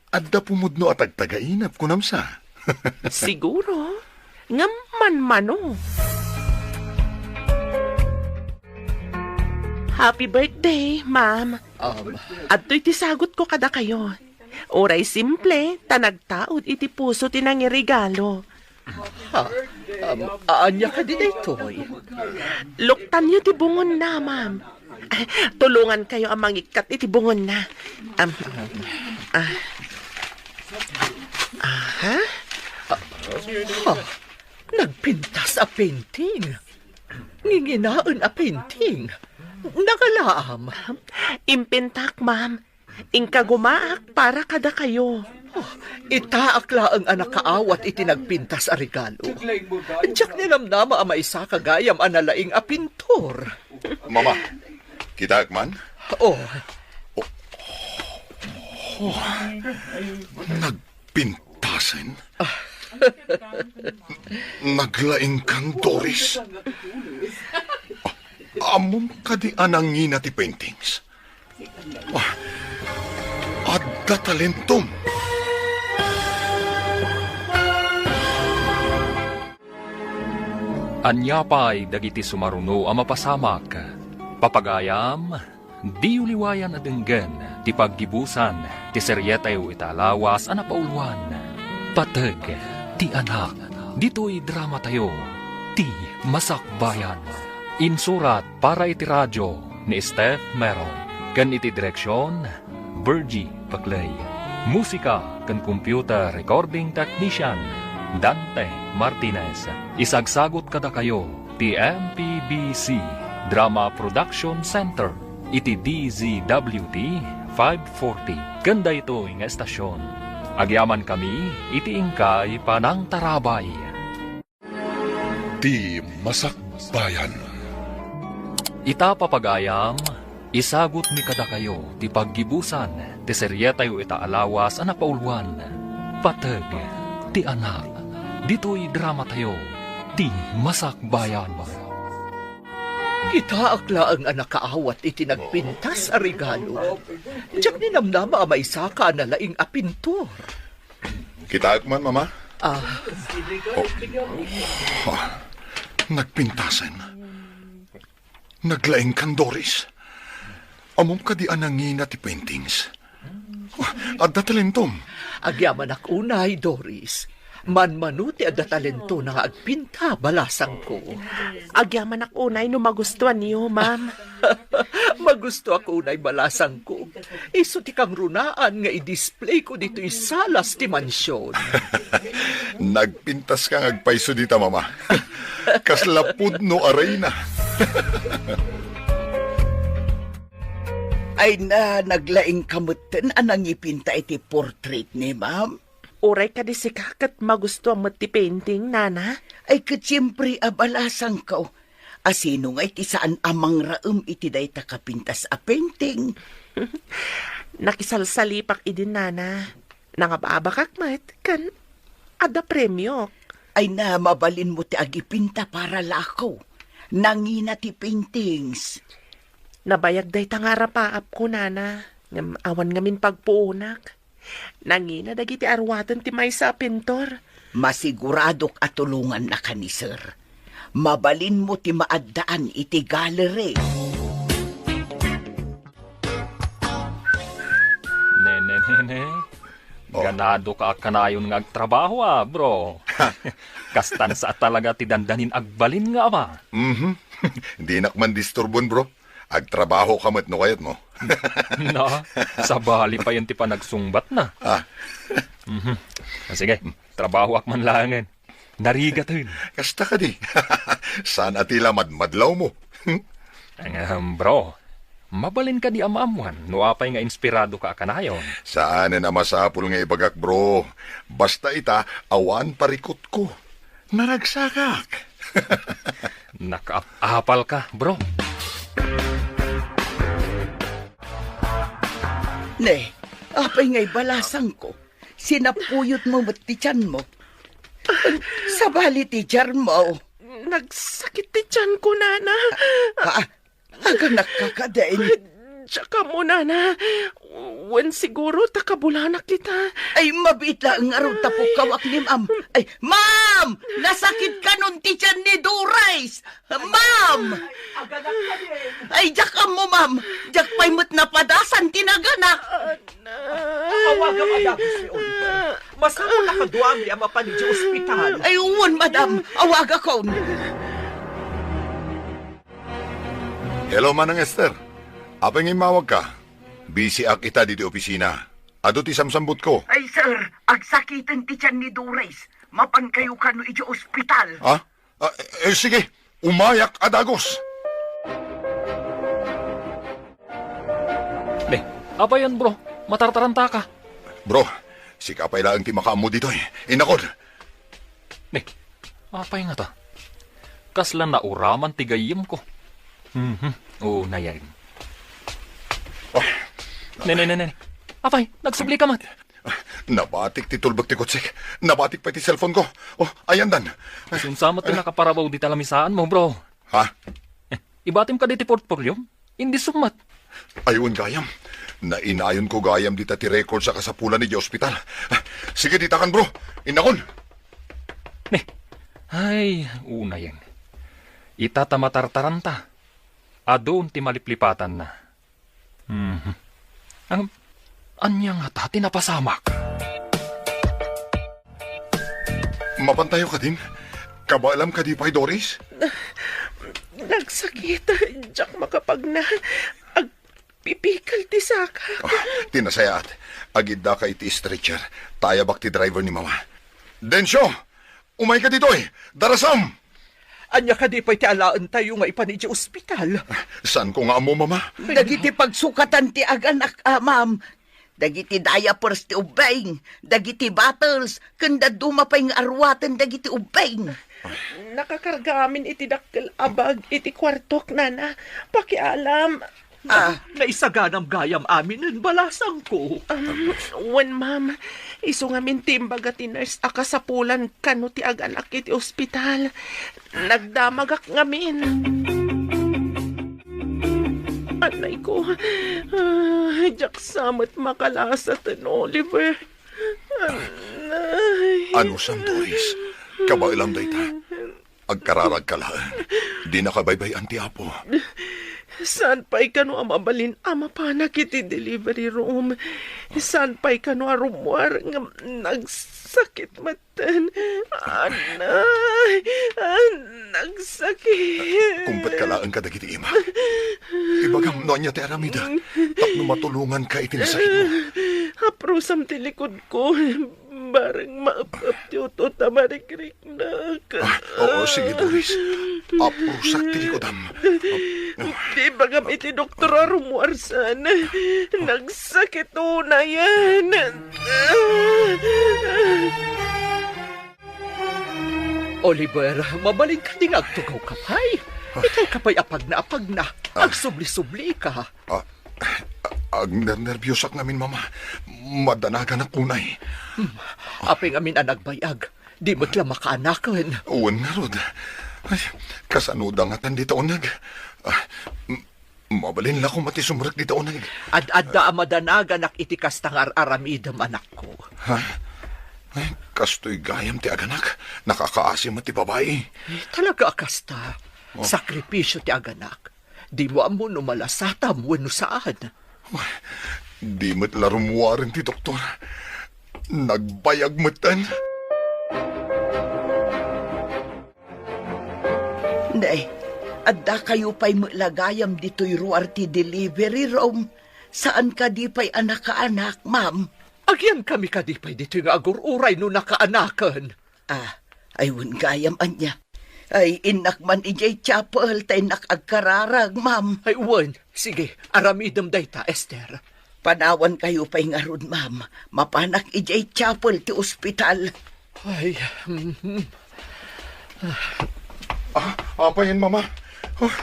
adda pumudno a tagtagainep, kunam sa? Siguro. Ngem manmano. Happy birthday, ma'am. Um, Adtoy ti sagot ko kadakayo. Uray simple, ta nagtaud iti puso ti nangiregalo. Ha? Um, ania kadi daytoy? Luktanyo ti bungonna, ma'am. Tulongankayo a mangikkat iti bungonna. Um, ah. Aha. Ha? Nagpintas a painting. Nginginaen a painting. Nangalaam. Impintak, ma'am. Inkagumaak para kadakayo. Oh, itaak laeng a nakaawat iti nagpintas a regalo. Diak ninamnama a maisaka gayam a nalaing a pintor. Mama, kitaek man? Oh. Oh. Oh. Nagpintasen? Naglaingkan, Doris? Ammom kadi a nangina ti paintings? Ah, adda talentom. Ania pay dagiti sumaruno a mapasamak? Papagayam, diyo liwayan a denggen ti paggibusan ti serietayo ita a lawas a napauluan, Pateg ti Anak. Ditoy dramatayo, Ti Masakbayan. Insurat para iti radio ni Steph Meron, ken iti direksion, Virgie Paclay. Musika ken computer recording technician, Dante Martinez. Isagsagut kadakayo ti M P B C Drama Production Center iti D Z W T five forty. Ken daytoy nga estasion, agyamankami iti inkay panangtarabay. Ti Masakbayan. Ita, papagayam, isagutmi kadakayo ti paggibusan ti serietayo ita a lawas a napauluan, Pateg ti Anak. Ditoy dramatayo, Ti Masakbayan. Kitaak laeng a nakaawat iti nagpintas a regalo. Diak ninamnama a maisaka a nalaing a pintor. Kitaek man, Mama. Ah. Oh. Ah. Nagpintasen. Naglaingkan, Doris. Ammom kadi a nangina ti paintings? Ah, adda talentom. Agyamanak unay, Doris. Manmano ti adda talentona nga agpinta, balasangko. Agyamanak unay no magustuanyo, ma'am. Magustuak unay, balasangko. Isu ti kangrunaan nga i-displayko ditoy salas ti mansion. Nagpintaska nga agpayso dita, Mama. Kasla pudno a reyna. Ay na, naglaingka metten a nangipinta iti portrait ni Ma'am. Uray kadi sika ket magustuam met ti painting, Nana? Ay, ket siempre a, balasangko. A sino ngay ti saan a mangraem iti dayta kapintas a painting? Nakisalsalipak idin, Nana. Nangababakak met, ken adda premiok. Ay na, mabalinmo ti agipinta para lako. Nangina ti paintings. Nabayag dayta nga arapaapko, Nana, ngem awan ngamin pagpuonak. Nangina dagiti aruaten ti maysa a pintor. Masiguradok a tulongannaka ni Sir. Mabalinmo ti maaddaan iti gallery. Nene, nene. Oh. Ganadoka a kanayon nga agtrabaho, ah, bro. Kastan sa talaga ti dandanin agbalin nga ama. Mhm. Dinak man disturbon, bro. Agtrabahoka met no kayatmo. Na, sabali payen ti panagsungbatna. Ah. Mhm. Ah, sige, trabahoak man laengen. Narigaten. Kasta kadi. Saan a ti la madmadlawmo? Ahem, bro. Mabalin kadi a maammuan no apay nga inspiradoka a kanayon? Saanen a masapul nga ibagak, bro. Basta ita, awan parikutko. Naragsakak. Nakaap-apalka, bro. Ne, apay nga ibalasangko? Sinapuyotmo met ti tianmo. Sabali ti tiarmo. Nagsakit ti tianko, nana. Ha? Aganakka kadin? Diak ammo, nana. Wen siguro ta kabulanak ita. Ay, mabiit laeng ngarud ta pukkawak ni Ma'am. Ay, Ma'am! Nasakit kanon ti tian ni Doris! Ma'am! Ay, diak ammo, Ma'am. Diak pay met napadasan ti naganak. Anak. Awagam a dagus ni Oliver. Masapul a kaduami a mapan idiay ospital. Ay, wen, madam. Awagakon. Hello, Manang Esther. Apay nga immawagka? Busy ak ita ditoy opisina. Adu ti samsambutko. Ay, sir, agsakiten ti tian ni Doris. Mapankayo kano idiay ospital. Ha? Ah, eh, sige, umayak a dagus. Ne, apay yan, bro? Matartarantaka. Bro, sika pay laeng ti makaammo ditoy. Innakon. Ne, apay ngata? Kasla nauraman ti gayyemko. Mhm, unayen. Oh. Ne, ne, ne, ne. Apay, nagsublika met. Nabatik ti tulbek ti kotsek. Nabatik pay ti cellphone ko. Oh, ayandan. Isunsa met ti nakaparabaw dita lamisaanmo, bro? Ha? Eh, ibatim kadi ti portfolio? Indi summat. Ay, wen gayam. Nainayonko gayam dita ti records a kasapulan idiay ospital. Ah, sige, ditakan, bro. Innakon. Ne. Ay, unayen. Ita ta matartaranta. Adun ti maliplipatanna. Mhm. Ang, ania ngata ti napasamak? Mapantayo kadin? Kabaelam kadi pay, Doris? Nagsakit. Diak makapagna. Agpipikal ti sakak. Ah, ti nasayaat. Agiddaka iti stretcher. Ta ayabak ti driver ni Mama. Dencio! Umayka ditoy! Darasam! Ania kadi pay ti alaentayo nga ipan idiay ospital? Saanko nga ammo, Mama. Dagiti pagsukatan ti aganak, a, ma'am. Dagiti diapers ti ubbing, dagiti bottles, ken dadduma pay nga aruaten dagiti ubbing. Nakakarga amin iti dakkel a bag iti kuartok, nana. Pakialam. Ah. Naisaganam gayam aminen, balasangko. Um, wen, ma'am. Isu ngamin ti imbaga ti nurse a kasapulan kano ti aganak iti ospital. Nagdamagak ngamin. Anay ko, ah, diak sa met makalasaten, Oliver. Anay. Anusam, Doris? Kabaelam dayta. Agkararagka laeng. Dinaka baybay-an ti Apo. Saan pay kano a mabalin a mapanak iti delivery room? Saan pay kano a rummuar ngem nagsakit metten? Anay, ah, nagsakit. Kumpetka laeng kadagiti ima. Ibagam no ania ti aramidek tapno matulonganka iti nasakitmo. Aprusam ti likod ko. Bareng maep-ep ti utut a marikriknak. Ah, oo, sige, Doris. Aprusak ti likodam. Di bagam iti doktor a rummuar saan. Nagsakit unayen. Oliver, mabalin kadi nga agtugawka pay? Ah. Itayka pay apagna-apagna. Ah. Agsubli-sublika. Ah, agnernerbiosak ngamin, Mama. Madanaganak unay. Hmm. Apay ngamin a nagbayag? Di met la makaanaken. Wen ngarud. Ay, kasano da ngatan dita uneg? Ah, m-, mabalin la koma ti sumrek dita uneg. Ad-adda a madanaganak iti kasta nga ar-aramidem, anakko. Ha? Ay, kastoy gayam ti aganak. Nakakaasi met ti babai. Eh, talaga a kasta. Oh. Sakripisio ti aganak. Dimo ammo no malasatam wenno saan. Uy, di met la rummuaren ti doktor. Nagbayag metten. Nay, addakayo pay met la gayam ditoy ruar ti delivery room. Saan kadi pay a nakaanak, ma'am? Agiankami kadi pay ditoy nga agur-uray no nakaanaken? Ah, ay, wen gayam ania. Ay, innak man idiay chapel ta innak agkararag, ma'am. Ay, wen. Sige, aramidem dayta, Esther. Panawankayo pay ngarud, ma'am. Mapanak idiay chapel ti ospital. Ay, mhm. Ah, apay, Mama? Oh,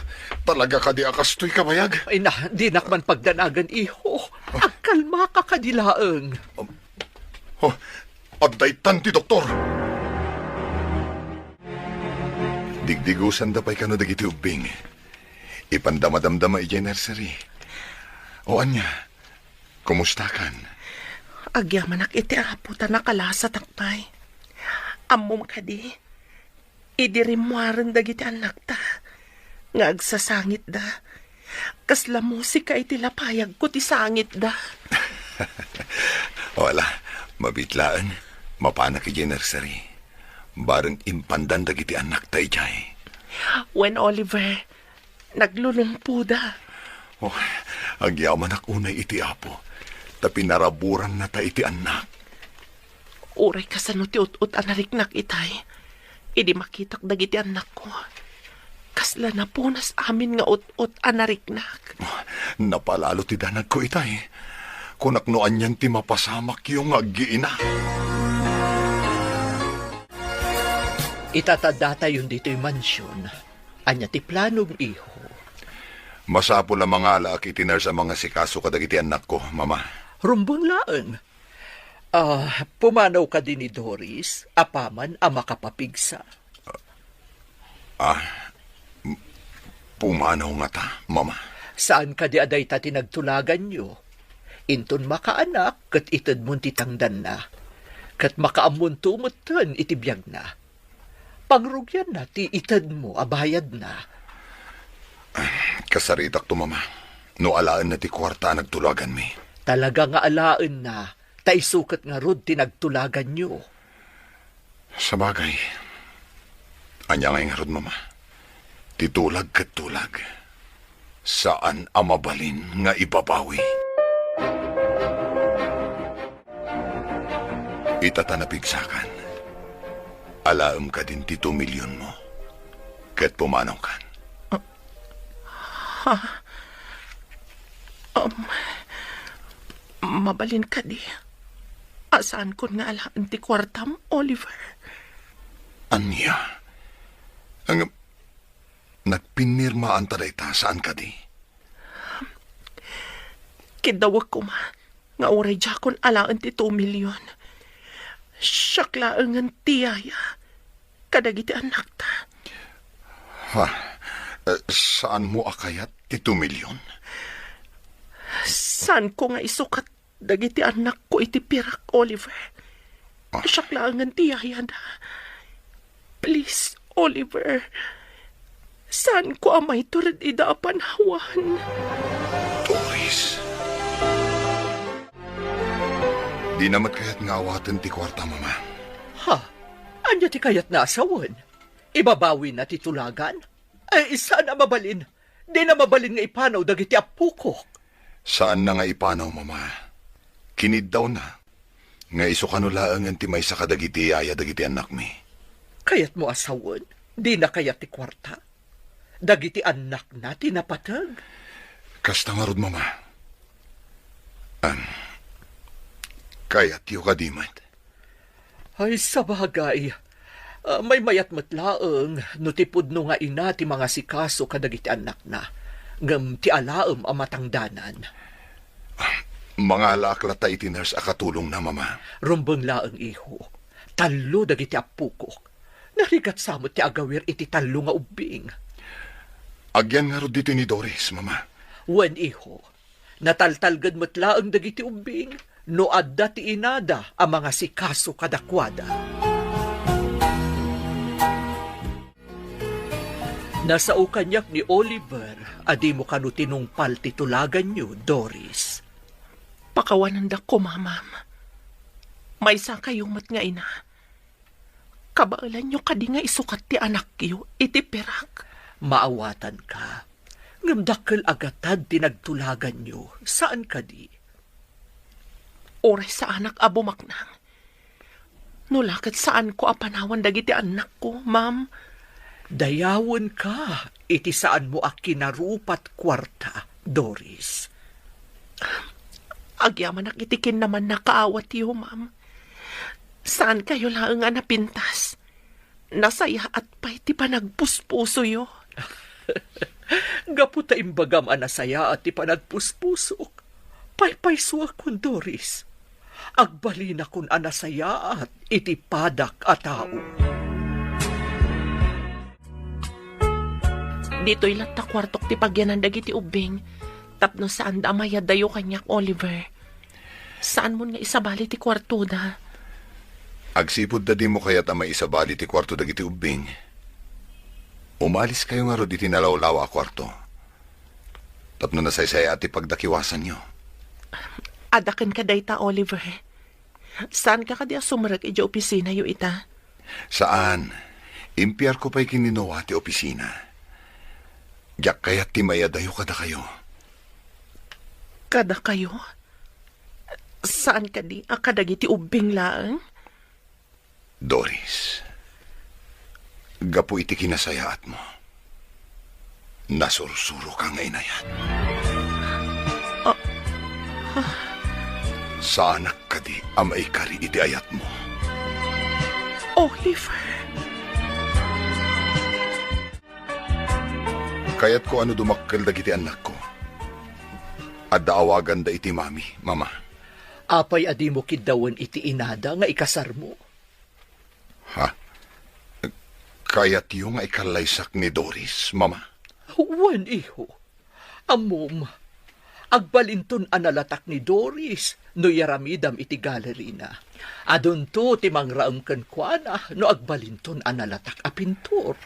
talaga kadi a kastoy kabayag? Ay na, dinak man pagdanagan, iho. Ah. Kalmaka kadi laeng. Oh, adda itan ti doktor. Digdigusanda pay kano dagiti ubbing. Ipanda madamdama idiay nursery. O ania, kumustakan? Agyamanak iti Apo ta nakalasatak pay. Ammom kadi, idi rimmuaren dagiti annakta nga agsasangitda, kasla musika iti lapayagko ti sangitda. Wala, mabiit laeng. Mapanak idiay nursery. Bareng impandan dagiti annakta idiay. Wen, Oliver, naglulumpoda. Oh, agyamanak unay iti Apo, ta pinaraburannata iti annak. Uray kasano ti ut-ot a nariknak itay, idi makitak dagiti annakko, kasla napunas amin nga ut-ot a nariknak. Oh, napalalo ti danagko itay. Kunak no anian ti mapasamakyo nga aggiina. Itatadatayon ditoy mansion. Ania ti planom, iho? Masapul a mangalaak iti nurse a mangasikaso kadagiti annakko, Mama. Rumbeng laeng. Ah, pumanaw kadi ni Doris, apaman a makapapigsa? Ah, m-, pumanaw ngata, Mama. Saan kadi a dayta ti nagtulaganyo? Inton makaanak, ket itedmon ti tangdanna. Ket makaammonto metten iti biagna. Pangrugianna ti itedmo a bayadna. Kasaritakto, Mama, no alaenna ti kuarta a nagtulaganmi. Talaga nga alaenna, ta isu ket ngarud ti nagtulaganyo. Sabagay, ania ngay ngarud, Mama? Ti tulag ket tulag. Saan a mabalin nga ibabawi. Ita ta napigsakan, alaem kadin ti two million mo, ket pumanawkan. Ha? Um, mabalin kadi a saankon nga alaen ti kuartam, Oliver? Ania? Ang, nagpinirmaanta dayta, saan kadi? Kiddawek koma nga uray diakon alaen ti two million. Siak laengen ti yaya kadagiti annakta. Ha? Eh, saanmo a kayat ti two million? Saanko nga isukat dagiti annakko iti pirak, Oliver. Ah. Siak laengen ti yayada. Please, Oliver. Saanko a maitured ida a panawan. Doris. Dina met kayat nga awaten ti kuarta, Mama. Ha? Ania ti kayatna a sawen? Ibabawina ti tulagan? Ay, saan a mabalin. Dina mabalin nga ipanaw dagiti appokok. Saanna nga ipanaw, Mama. Kiniddawna nga isu kano laengen ti maysa kadagiti yaya dagiti annakmi. Kayatmo a sawen? Dina kayat ti kuarta? Dagiti annakna ti napateg? Kasta ngarud, Mama. Am, kayatyo kadi met? Ay, sabagay. Ah, maymayat met laeng no ti pudno nga ina ti mangasikaso kadagiti annakna, ngem ti alaem a matangdanan. Mangalaak latta iti nurse a katulongna, Mama. Rumbeng laeng, iho. Tallo dagiti appokok. Narigat sa met ti agawir iti tallo nga ubbing. Agyan ngarud ditoy ni Doris, Mama. Wen, iho. Nataltalged met laeng dagiti ubbing no adda ti inada a mangasikaso kadakuada. Nasao kaniak ni Oliver a dimo kano tinungpal ti tulaganyo, Doris. Pakawanendak koma, ma'am. Maysakayo met nga ina. Kabaelanyo kadi nga isukat ti anakyo iti pirak? Maawatanka. Ngem dakkel a gatad ti nagtulaganyo, saan kadi? Uray saanak a bumaknang. No la ket saanko a panawan dagiti annakko, ma'am. Dayawenka iti saanmo a kinarupat kuarta, Doris. Agyamanak iti kinamannakaawatyo, ma'am. Saankayo laeng a napintas. Nasayaat pay ti panagpuspusoyo. Gapu ta imbagam a nasayaat ti panagpuspusok, Paypaysuakon, Doris. Agbalinakon a nasayaat iti padak a tao. Ditoy latta kuartok ti pagyanan dagiti ubbing, tapno saanda a mayadayo kaniak, Oliver. Saanmon nga isabali ti kuartoda. Agsipud ta dimo kayat a maisabali ti kuarto dagiti ubbing, umaliskayo ngarud iti nalawlawa a kuarto. Tapno nasaysayaat ti pagdakiwasanyo. Adda kenka dayta, Oliver. Saanka kadi a sumrek idiay opisinayo ita? Saan. Impiarko pay ken ni Noah ti opisina. Diak kayat ti mayadayo kadakayo. Kadakayo? Saan kadi a kadagiti ubbing laeng? Doris, gapu iti kinasayaatmo, nasursuroka nga inayat. Ah, ah. Saanak kadi a maikari iti ayatmo? Oliver. Kayatko a no dumakkel dagiti annakko, adda awaganda iti mami, mama. Apay a dimo kiddawen iti inada nga ikasarmo? Ha? Kayatyo nga ikallaysak ni Doris, mama? Wen, iho. Ammom, agbalinton a nalatak ni Doris no iyaramidam iti galerina. Adunto ti mangraem kenkuana no agbalinton a nalatak a pintor.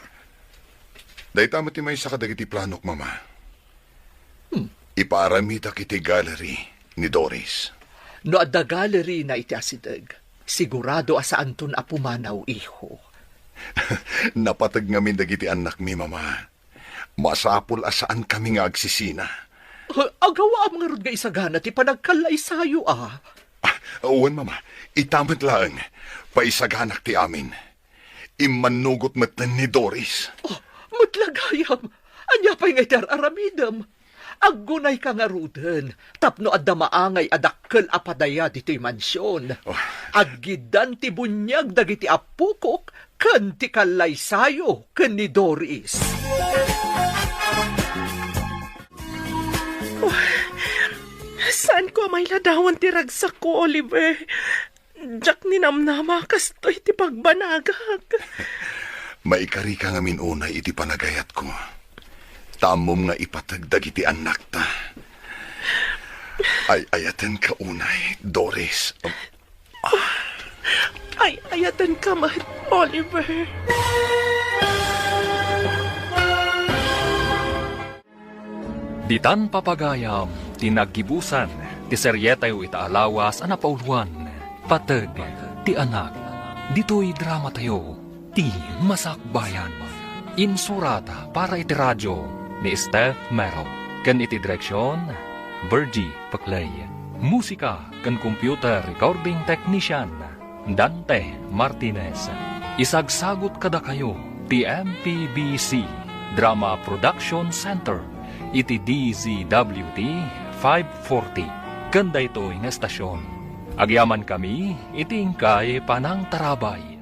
Dayta met ti maysa kadagiti planok, mama. Hmm. Ipaaramidak iti gallery ni Doris. No adda gallerina iti asideg, sigurado a saanton a pumanaw, iho. Napateg ngamin dagiti annakmi, mama. Masapul a saankami nga agsisina. Ah, agawaam ngarud nga isagana ti panagkallaysayo, a. Ah, wen, mama. Ita met laeng. Paisaganak ti amin. Immannugot metten ni Doris. Oh, met la gayam. Ania pay nga iti ar-aramidem? Aggunayka ngaruden tapno adda maangay a dakkel a padaya ditoy mansion. Oh. Aggiddan ti buniag dagiti appokok ken ti kallaysayo ken ni Doris. Oh, saanko a mailadawan ti ragsakko, Oliver. Diak ninamnama kastoy ti pagbanagak. Maikarika ngamin unay iti panagayatko. Ta ammom nga ipateg dagiti annakta. Ay-ayatenka unay, Doris. Ay-ayatenka met, Oliver. Ditan papagayam ti naggibusan ti serietayo ita a lawas a napauloan, Pateg ti Anak. Ditoy dramatayo, ti Masakbayan. Insurat para iti radio ni Steph Mero ken iti direksion, Virgie Paclay. Musika ken computer recording technician, Dante Martinez. Isagsagut kadakayo ti M P B C Drama Production Center iti D Z W T five forty ken daytoy nga estasion. Agyamankami iti inkay panangtarabay.